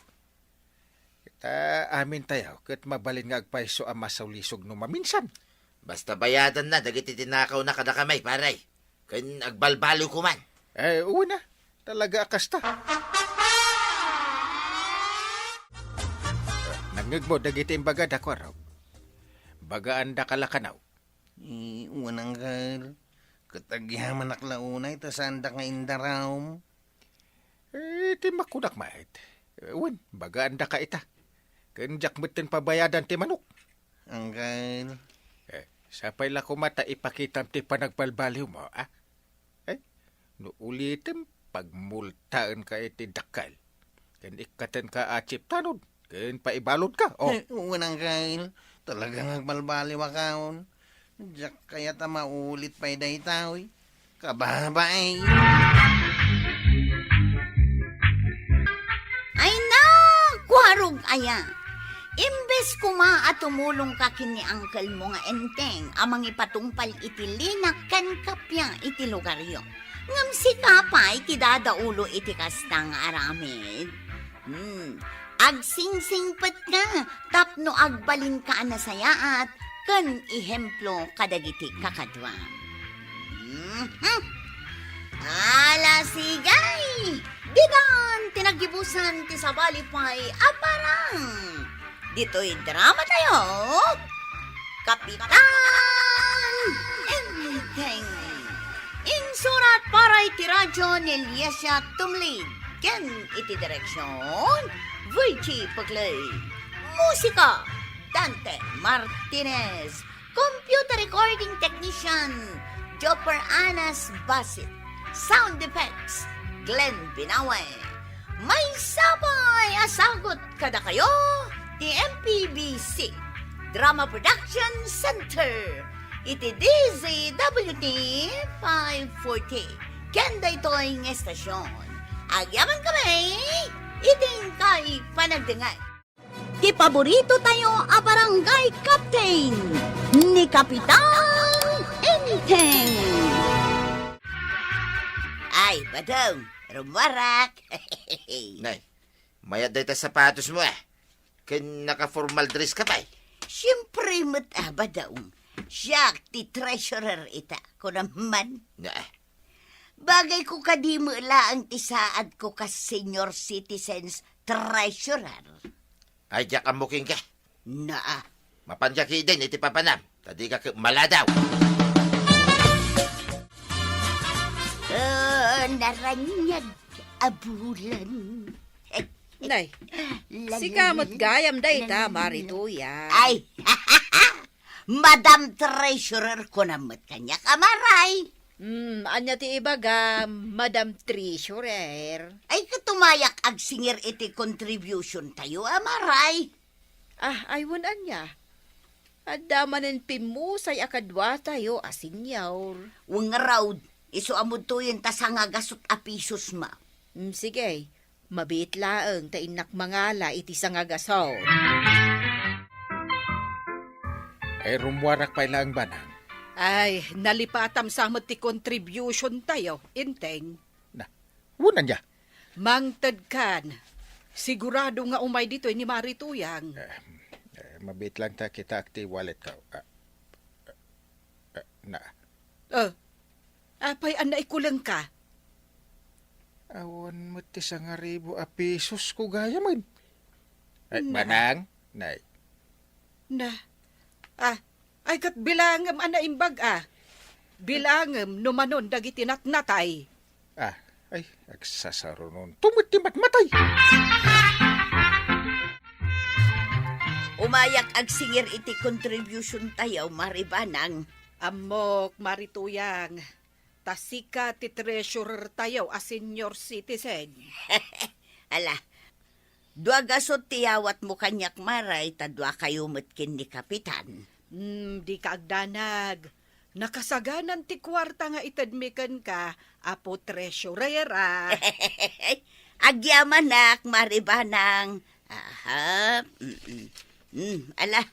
Ta amin tayo, ket mabalin nga agpayso a masulisog no maminsan. Basta bayadanna dagiti tinakawna kadakami, pare. Ken agbalbaliw koman. Eh, wen a. Talaga a kasta. Nangngegmo dagiti imbagada, Kuarog? Bagaandaka la kano. Eh, wen, angkel. Ket agyamanak la unay ta saandak nga indarum. Eh, ti makunak met. Eh, wen, bagaandaka ita. Ken diak metten pabayadan ti manok. Angkel. Eh, sapay la koma ta ipakitam ti panagbalbaliwmo, a? Eh, no ulitem, pagmultaenka iti dakkel. Ken ikkatenka a chip tanod, ken paibaludka, oh. Eh, wen, angkel. Talaga nga agbalbaliwakon. Diak kayat a maulit pay daytoy. Kababain. Ay na, Kuarog aya. Imbes koma a tumulongka ken ni angkelmo nga Enteng a mangipatungpal iti linak ken kappia iti lugaryo, ngem sika pay ti dadaulo iti kasta nga aramid. Hmm, agsingsingpetka tapno agbalinka a nasayaat ken ehemplo kadagiti kakaduam. Mhm. Ala, sige! Ditan ti naggibusan ti sabali pay a parang. Ditoy drama tayo, Kapitan Enteng. Insurat para iti radyo ni Liesia Tumlid ken iti direksyon, Virgie Pagli. Musika, Dante Martinez. Computer recording technician, Jopper Anas Basit. Sound effects, Glenn Binawe. Maysa pay a sagut kadakayo ti M P B C Drama Production Center iti D Z W T five forty. Ken daytoy nga estasyon, agyamankami iti inkay panagdengngeg. Ti paborito tayo a barangay captain, ni Kapitan Enteng. Ay, Badong, rummuarak. Nay, mayat dayta sapatosmo, a? Ken naka-formal dress ka pay? Siempre met a, Badong. Siak ti treasurer ita, kunam man. Na. Bagayko kadi met laeng ti saadko kas senior citizens treasurer. Ay, diak ammo kenka. Naa. Mapanka ketdin iti papanam, ta dika ket maladaw. Ah, naraniag a bulan. Eh, Nay, sika met gayam dayta, Mari Tuyang. Ay, Madam Treasurer ko na met kaniak, Amaray. Hmm, ania ti ibagam, Madam Treasurer? Ay, ket umayak agsingir iti contribution tayo, Amaray. Ah, ay, wen ania? Adda manen pimmusay a kaduatayo a senior. Wen ngarud, isu a mudtoyen ta sangagasut a pisos ma. Mm, sige, mabiit laeng ta innak mangala iti sangagasut. Ay, rummuarak pay laeng, Banang. Ay, nalipatam sa met ti contribution tayo, Enteng. Na, wen ania? Mangted kan. Sigurado nga umay ditoy ni Mari Tuyang. Eh, eh, mabiit lang ta kitaak ti wallet ko. Ah, ah, ah, na. Oh, apay a naikuleng ka? Awan met ti sangaribu a pisos ko gayamen. Ay, na. Banang, nay. Na. Ah, ay ket bilangem a naimbag a. Bilangem no manon dagiti natnatay. Ah, ay, agsasarunon. Tumet ti matmatay. Umayak agsingir iti contribution tayo, Mari Banang. Ammok, Mari Tuyang. Ta sika ti treasurer tayo a senior citizen. Ala, dua gasut ti yawatmo kaniak, Maray, ta dua kayo met ken ni Kapitan. Hmm, dika agdanag. Nakasaganan ti kuarta nga itedmi kenka, Apo Treasurera. Agyamanak, Mari Banang. Aha, mm-mm. Hmm, ala,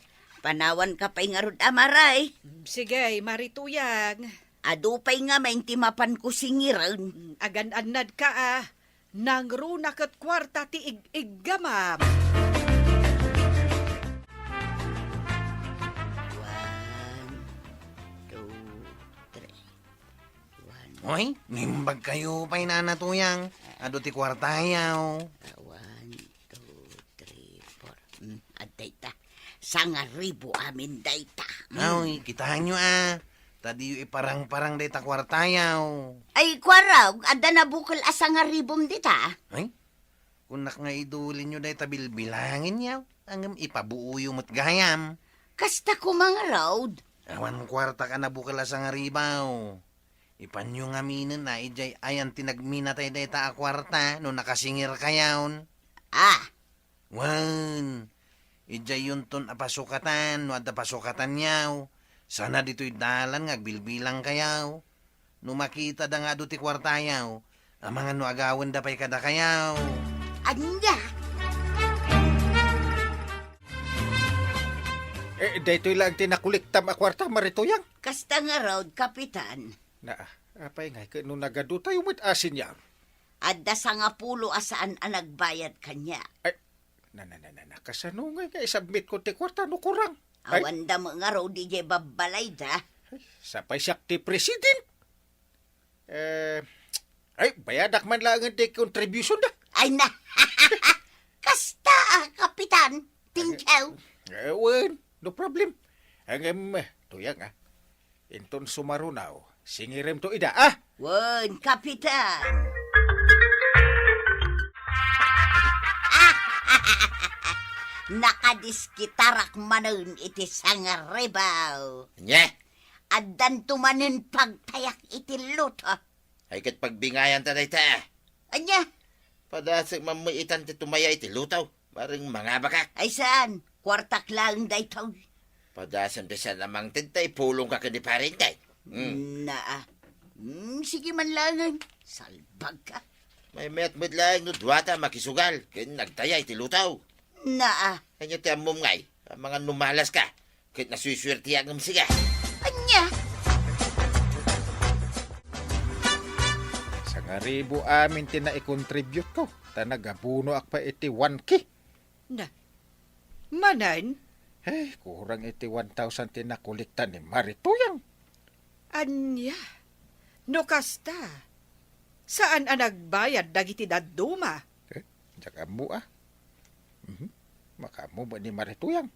panawanka pay ngarud a, Maray. Sige, Mari Tuyang. Adu pay ngamin ti mapanko singiren. Mm, agan-annadka a. Nangruna ket kuarta ti ig-iggamam. One, two, three. One. Hoy, nimbag kayo pay, Nana Tuyang. Adu ti kuartayaw. Ah, one, two, three, four. Hmm, adda ita. Sangaribu amin dayta. Hmm. Ay, kitaenyo a. Ta diyo iparang-parang dayta kuartayaw. Ay, kuarog, adda nabukel a sangaribum dita. Ay, kunak nga idulinyo dayta bilbilangenyaw. Ngem ipabuoyo met gayam. Kasta koma ngarud. Awan kuartak a nabukel a sangaribaw. Ipanyo ngaminen a idiay ayan ti nagminatay dayta a kuarta no nakasingirkayon. Ah, Wen, idiayyonton a pasukatan no adda pasukatanyaw, sana ditoy dalan nga agbilbilangkayaw. No makitada nga adu ti kuartayaw, amangan no agawenda pay kadakayaw. Ania? Eh, daytoy laeng ti nakolektam a kuarta, Mari Tuyang. Kasta ngarud, Kapitan. Na, apay ngay ket no nagadutayo met a senior? Adda sangapulo a saan a nagbayad kaniak. Ay, Na, na, na, na, na, kasano ngay nga isubmit ko ti kuarta no kurang? Ay. Awan da met ngarud idiay babbalayda. Ay, sapay siak ti president. Eh, ay, bayadak man laeng ti contribution da. Ay na. Kasta, ah, Kapitan. Thank you. Eh, wen, no problem. Ngem, eh, Tuyang, ah. Inton sumarunaw, singirem to ida, ah! Wen, Kapitan! Nakadiskitarak manen iti sangaribaw. Ania? Addanto manen pagtayak iti luto. Ay, ket pagbingayanta dayta. Ania? Padasek mammuitan ti tumaya iti lutaw. Bareng mangabakak. Ay, saan? Kuartak laeng daytoy. Padasem ti saan a mangted ta ipulongka ken ni Pare Enteng. Hmm. Naa. Hmm, sige man laengen. Salbagka. Maymayat met laeng no duata a makisugal ken nagtaya iti lutaw. Naa. Ania ti ammom ngay? Amangan no malaska. Ket nasusuertiak ngem sika. Ania? Sangaribu amin ti naikontribute ko, ta nagabunoak pay iti one K. Na, manen? Eh, kurang iti one thousand ti nakolekta ni Mari Tuyang. Ania? No kasta, saan a nagbayad dagiti dadduma? Eh, diak ammo, ah. Mhm. Makaammo met ni Mari Tuyang.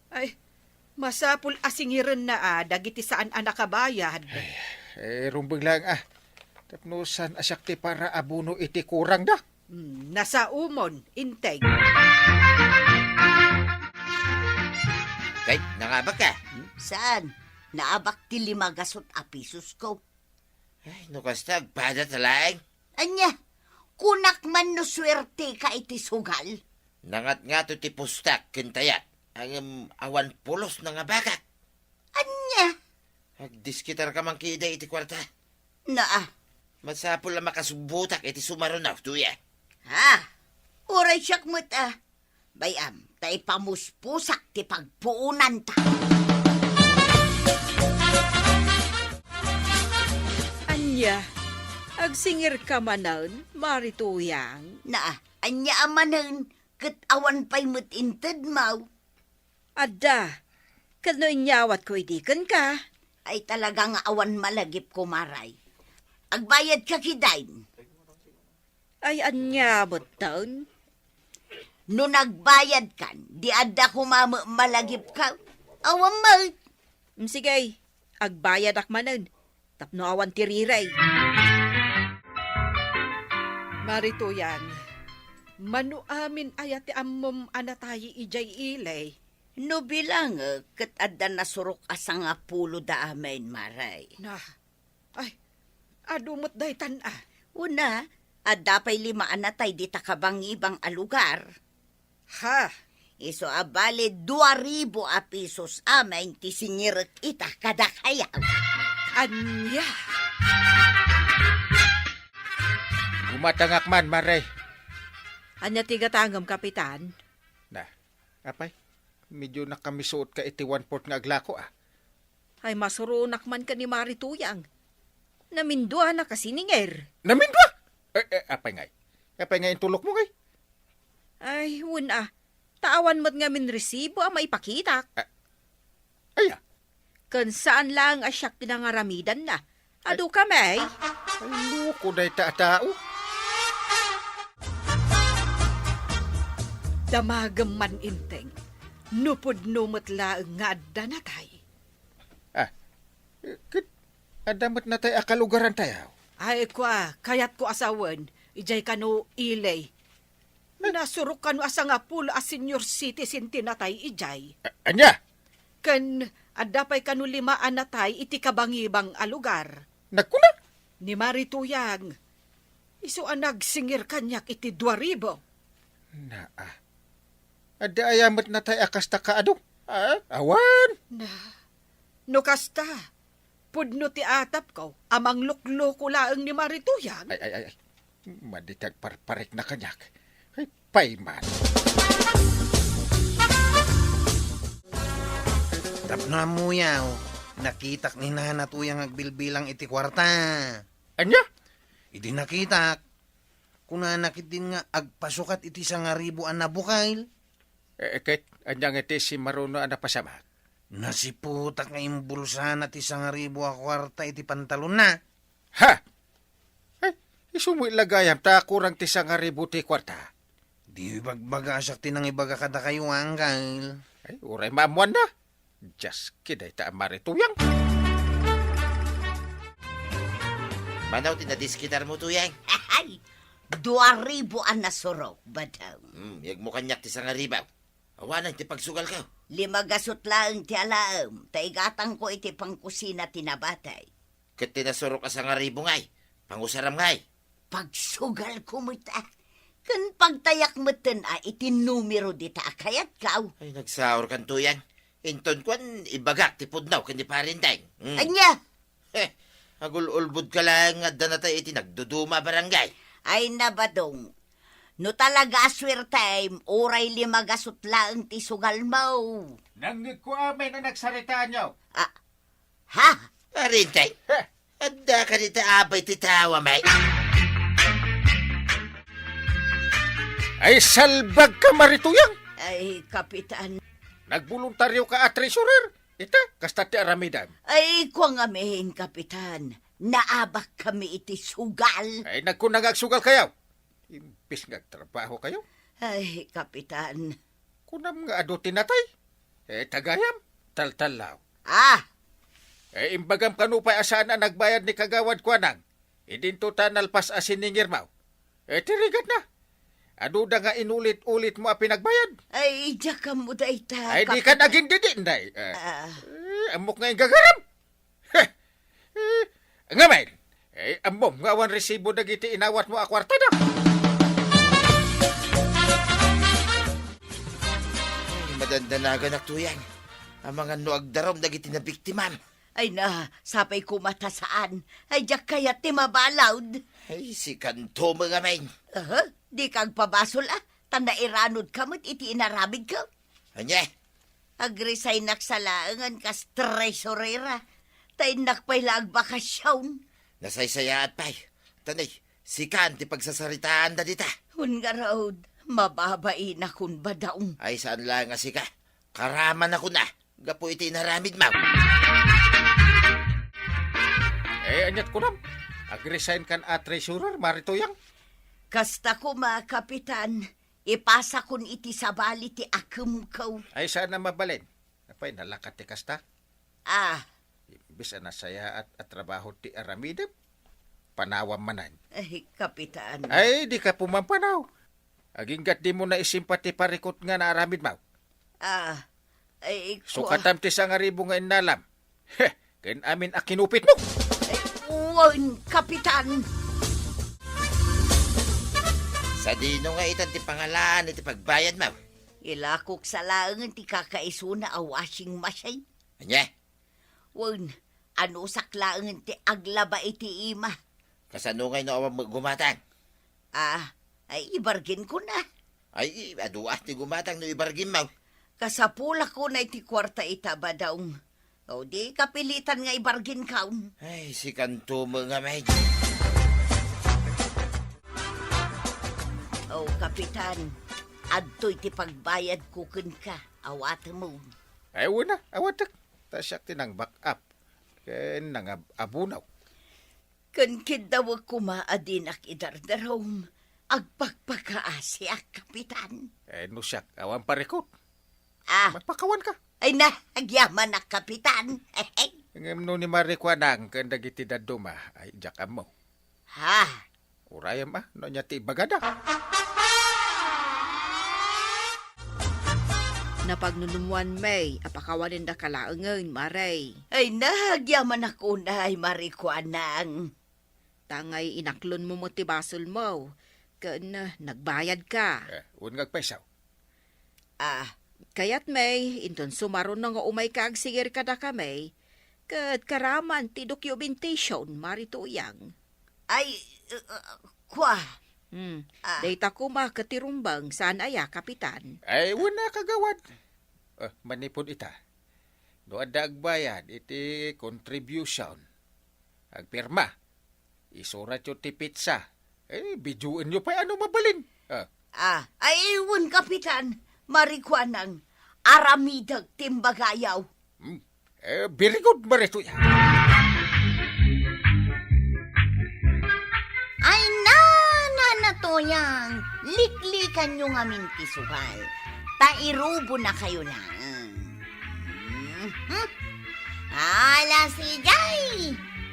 Ay, masapul a singirenna a dagiti saan a nakabayad. Ay, eh, rumbeng laeng, ah. Tapno saan a siak ti para abono iti kurangda? Hmm, nasaomon, Inteng. Kay, nangabak ka? Hmm? Saan? Naabak ti lima gasut a pisos ko. Ay, no kasta, agpada ta laeng. Ania, kunak man no suerte ka iti sugal. Nangatngato ti pustak ken tayat. Ngem awan pulos nangabakak. Ania? Agdiskitar ka man kida iti kuarta. Naa. Masapul a makasubbotak iti sumaruno, Tuya. Ha? Uray siak met a. Bay-am, ta ipamuspusak ti pagpuonanta. Ania? Agsingir ka manen, Mari Tuyang? Naa, ania a manen, ket awan pay met intedmaw. Adda. Ket no inyawatko idi kenka? Ay, talaga nga awan malagipko, Maray. Agbayadka kitaen. Ay, ania metten? No nagbayadkan, di adda koma met malagipka. Awan met. Mm, sige, agbayadak manen. Tapno awan ti riray. Mari Tuyang, mano amin aya ti ammom a natay idiay ili? No bilangek, ket adda nasurok a sangapulo da amin, Maray. Na, ay, adu met daytan a. Una, adda pay lima a natay dita kabangibang a lugar. Ha? Isu a bali dua ribu a pisos amin ti singirek ita kadakayaw. Ania? Gumatangak man, Mare. Ania ti gatangem, Kapitan? Na, apay, medyo nakamisuot ka iti one-fourth nga aglako, ah. Ay, masuronak man ken ni Mari Tuyang. Naminduanak a siningir. Namindua? Eh, eh, apay ngay? Apay ngay intulokmo ngay? Ay, wen a. Ta awan met ngamin resibo a maipakitak. Ah, aya? Ken saan laeng a siak ti nangaramidanna. Adu kami. Ay, loko dayta a tao. Damagem man, Inteng, no pudno met laeng nga adda natay. Ah, ket adda met natay a kalugarantayo. Ay, kua, kayatko a sawen, idiay kano ili. Nasurok kano a sangapulo a senior citizen ti natay idiay. A-, ania? Ken adda pay kano lima a natay iti kabangibang a lugar. Nagkuna? Ni Mari Tuyang. Isu a nagsingir kaniak iti dua ribu. Naa. Adda aya met natay a kasta kaadu? Ah, awan. Na, no kasta, pudno ti atapko a manglukloko laeng ni Mari Tuyang. Ay, ay, ay, ay. Madi ti agparparikna kaniak. Ay, payman. Tapno ammoyo, nakitak ni Nana Tuyang agbilbilang iti kuarta. Ania? Idi nakitak, kunana ketdin nga agpasukat iti sangaribu a nabukel. Eh, ket ania nga iti simmaruno a napasamak? Nasiputak nga imbulsana ti sangaribu a kuarta iti pantalonna. Ha? Ay, isu met la gayam ta kurang ti sangaribu ti kuarta. Di ibagbaga a siak ti nangibaga kadakayo, Angkel. Ay, uray maammoanna. Dios, kidayta a Mari Tuyang. Mano ti nadiskitarmo, Tuyang? Ay, dua ribu a nasurok, Badong. Hmm, yegmo kaniak ti sangaribu. Awanen ti pagsugalko. Lima gasut laeng ti alaem, ta igatangko iti pangkusina ti nabatay. Ket ti nasurok a sangaribu ngay, pangusaram ngay. Pagsugalko met a. Ken pagtayak metten a iti numero dita a kayatko. Ay, nagsaurkan, Tuyang. Inton kuan, ibagak ti pudno ken ni Pare Inteng. Hmm. Ania? Heh, agul-ulbodka laeng nga adda natay iti nagduduma a barangay. Ay, na, Badong. No talaga a suertem, uray lima gasut laeng ti sugalmo. Nangngegko amin a nagsaritaanyo. Ah, ha? Pare Inteng? Heh. Adda ka dita abay ti tao, amay. Ay, salbag ka, Mari Tuyang! Ay, Kapitan. Nagboluntaryo ka a treasurer? Ita, kasta ti aramidem. Ay, kua ngamin, Kapitan. Naabak kami iti sugal. Ay, nagkuna nga agsugal kayo. Imbes nga agtrabaho kayo. Ay, Kapitan. Kunam nga adu ti natay? Eh, tagayam, taltallaw. Ah! Eh, imbagam kano pay a saan a nagbayad ni Kagawad Kuanang? Idinto ta nalpas a siningirmaw. Eh, ti rigatna. Adu da nga inulit-ulit mo a pinagbayad. Ay, diak ammo dayta, Ay, di ka Kapitan. Nagindidi, inday. Eh, Ah. eh, ammok nga inggagarem. Heh. Eh, ngamin, eh, ammom nga awan resibo dagiti inawat mo a kuartada. Ay, madandanaganak, Tuyang. Amangan no agdarum dagiti nabiktimam. Ay na, sapay koma ta saan. Ay, diak kayat ti mabalud. Ay, sikanto met ngamin. Aha, di ka agpabasol, ah. Ta nairanod ka met iti inaramid ka. Ania? Agresignak sa laengen kas treasurera. Ta innak pay la agbakasyon. Nasaysayaat pay. Tanay, sikan ti pagsasaritaanda dita. Wen ngarud, mababainak kun badaong. Ay, saan la nga sika. Karamanakon a, gapu iti inaramidmo. Eh, aniat kunam? Agresign kan a treasurer, Mari Tuyang? Kasta koma, Kapitan. Ipasakon iti sabali ti akemko. Ay, saan a mabalin? Apay, nalakat ti kasta? Ah. Imbes a nasayaat a trabaho ti aramidem, panawam manen. Ay, Kapitan. Ay, di ka pumampanaw. Aginggat di mo naisimpati parikot nga naaramidmo. Ah, ay, kua- Sukatam ti sangaribo nga innalam. Heh, ken amin a kinupitmo. Ay, wen, Kapitan. Sadino nga itan ti pangalaan iti pagbayadmo? Ilakok sa laengen ti kakaisuna a washing machine. Ania? Wen, anusak laengen ti aglaba iti ima. Kasano ngay no awan met gumatang? Ah, ay, ibargin ko na. Ay, i-, adu a ti gumatang no ibarginmo. Kasapulak ko na iti kuarta ita, badaong. O, di kapilitan nga ibargin kaon. Ay, sikanto met ngamin. O, Kapitan, adtoy ti pagbayad ko kenka. Awatem. Ay, wen a, awatek. Ta siak ti nang-back up. Ken nangab-abunaw. Ken kiddawek koma a dinak idardarum, agpakpakaasiak, Kapitan. Eh, no siak, awan parikot. Ah. Mapakawan ka. Ay na, agyamanak, Kapitan. Ngem no ni Mari Kuanang ken dagiti dadduma, ay, diak ammo. Ha? Urayem a, no ania ti ibagada. Napagnunummoan, May, a pakawanendaka laengen, Mare. Ay, nagyamanak unay, Mari Kuanang. Tangay inaklonmo met ti basolmo, ken nagbayadka. Eh, wen nga agpayso. Ah. Kayat, May, inton sumaruno nga umayka agsingir kadakami, ket karaman ti documentation, Mari Tuyang. Ay, uh, uh, kua. Hmm. Ah. Dayta koma ket ti rumbeng, saan aya, Kapitan? Ay, wen a, Kagawad. Eh, manipud ita, no adda agbayad iti contribution, agpirma, isuratyo ti petsa. Eh, videoenyo pay a no mabalin. Ah. Ah, ay, wen, Kapitan, Mari Kuanang, aramidek ti imbagayo. Hmm. Eh, very good, Mari Tuyang. Ay, na, na, na, Tuyang, liklikanyo ngamin ti sugal. Ta irubonakayo laeng. Mhm. Ala, sige.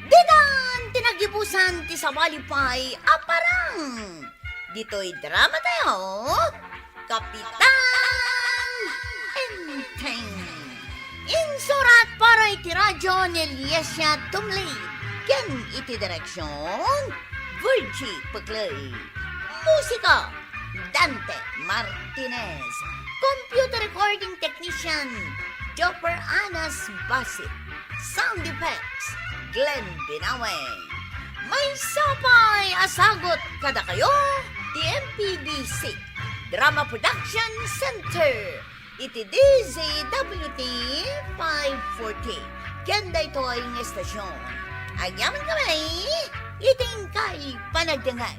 Ditan ti nagibusan ti sabali pay a parang. Ditoy dramatayo, Kapitan Enteng. Insurat para iti radyo ni Liesia Tumlid. Ken iti direksyon, Virgie Peclay. Musika, Dante Martinez. Computer recording technician, Jopper Anas Basit. Sound effects, Glenn Binawe. Maysa pay a sagut kadakayo ti M P D C Drama Production Center iti D Z W T five forty. Ken daytoy nga estasyon, agyamankami iti inkay panagdengngeg.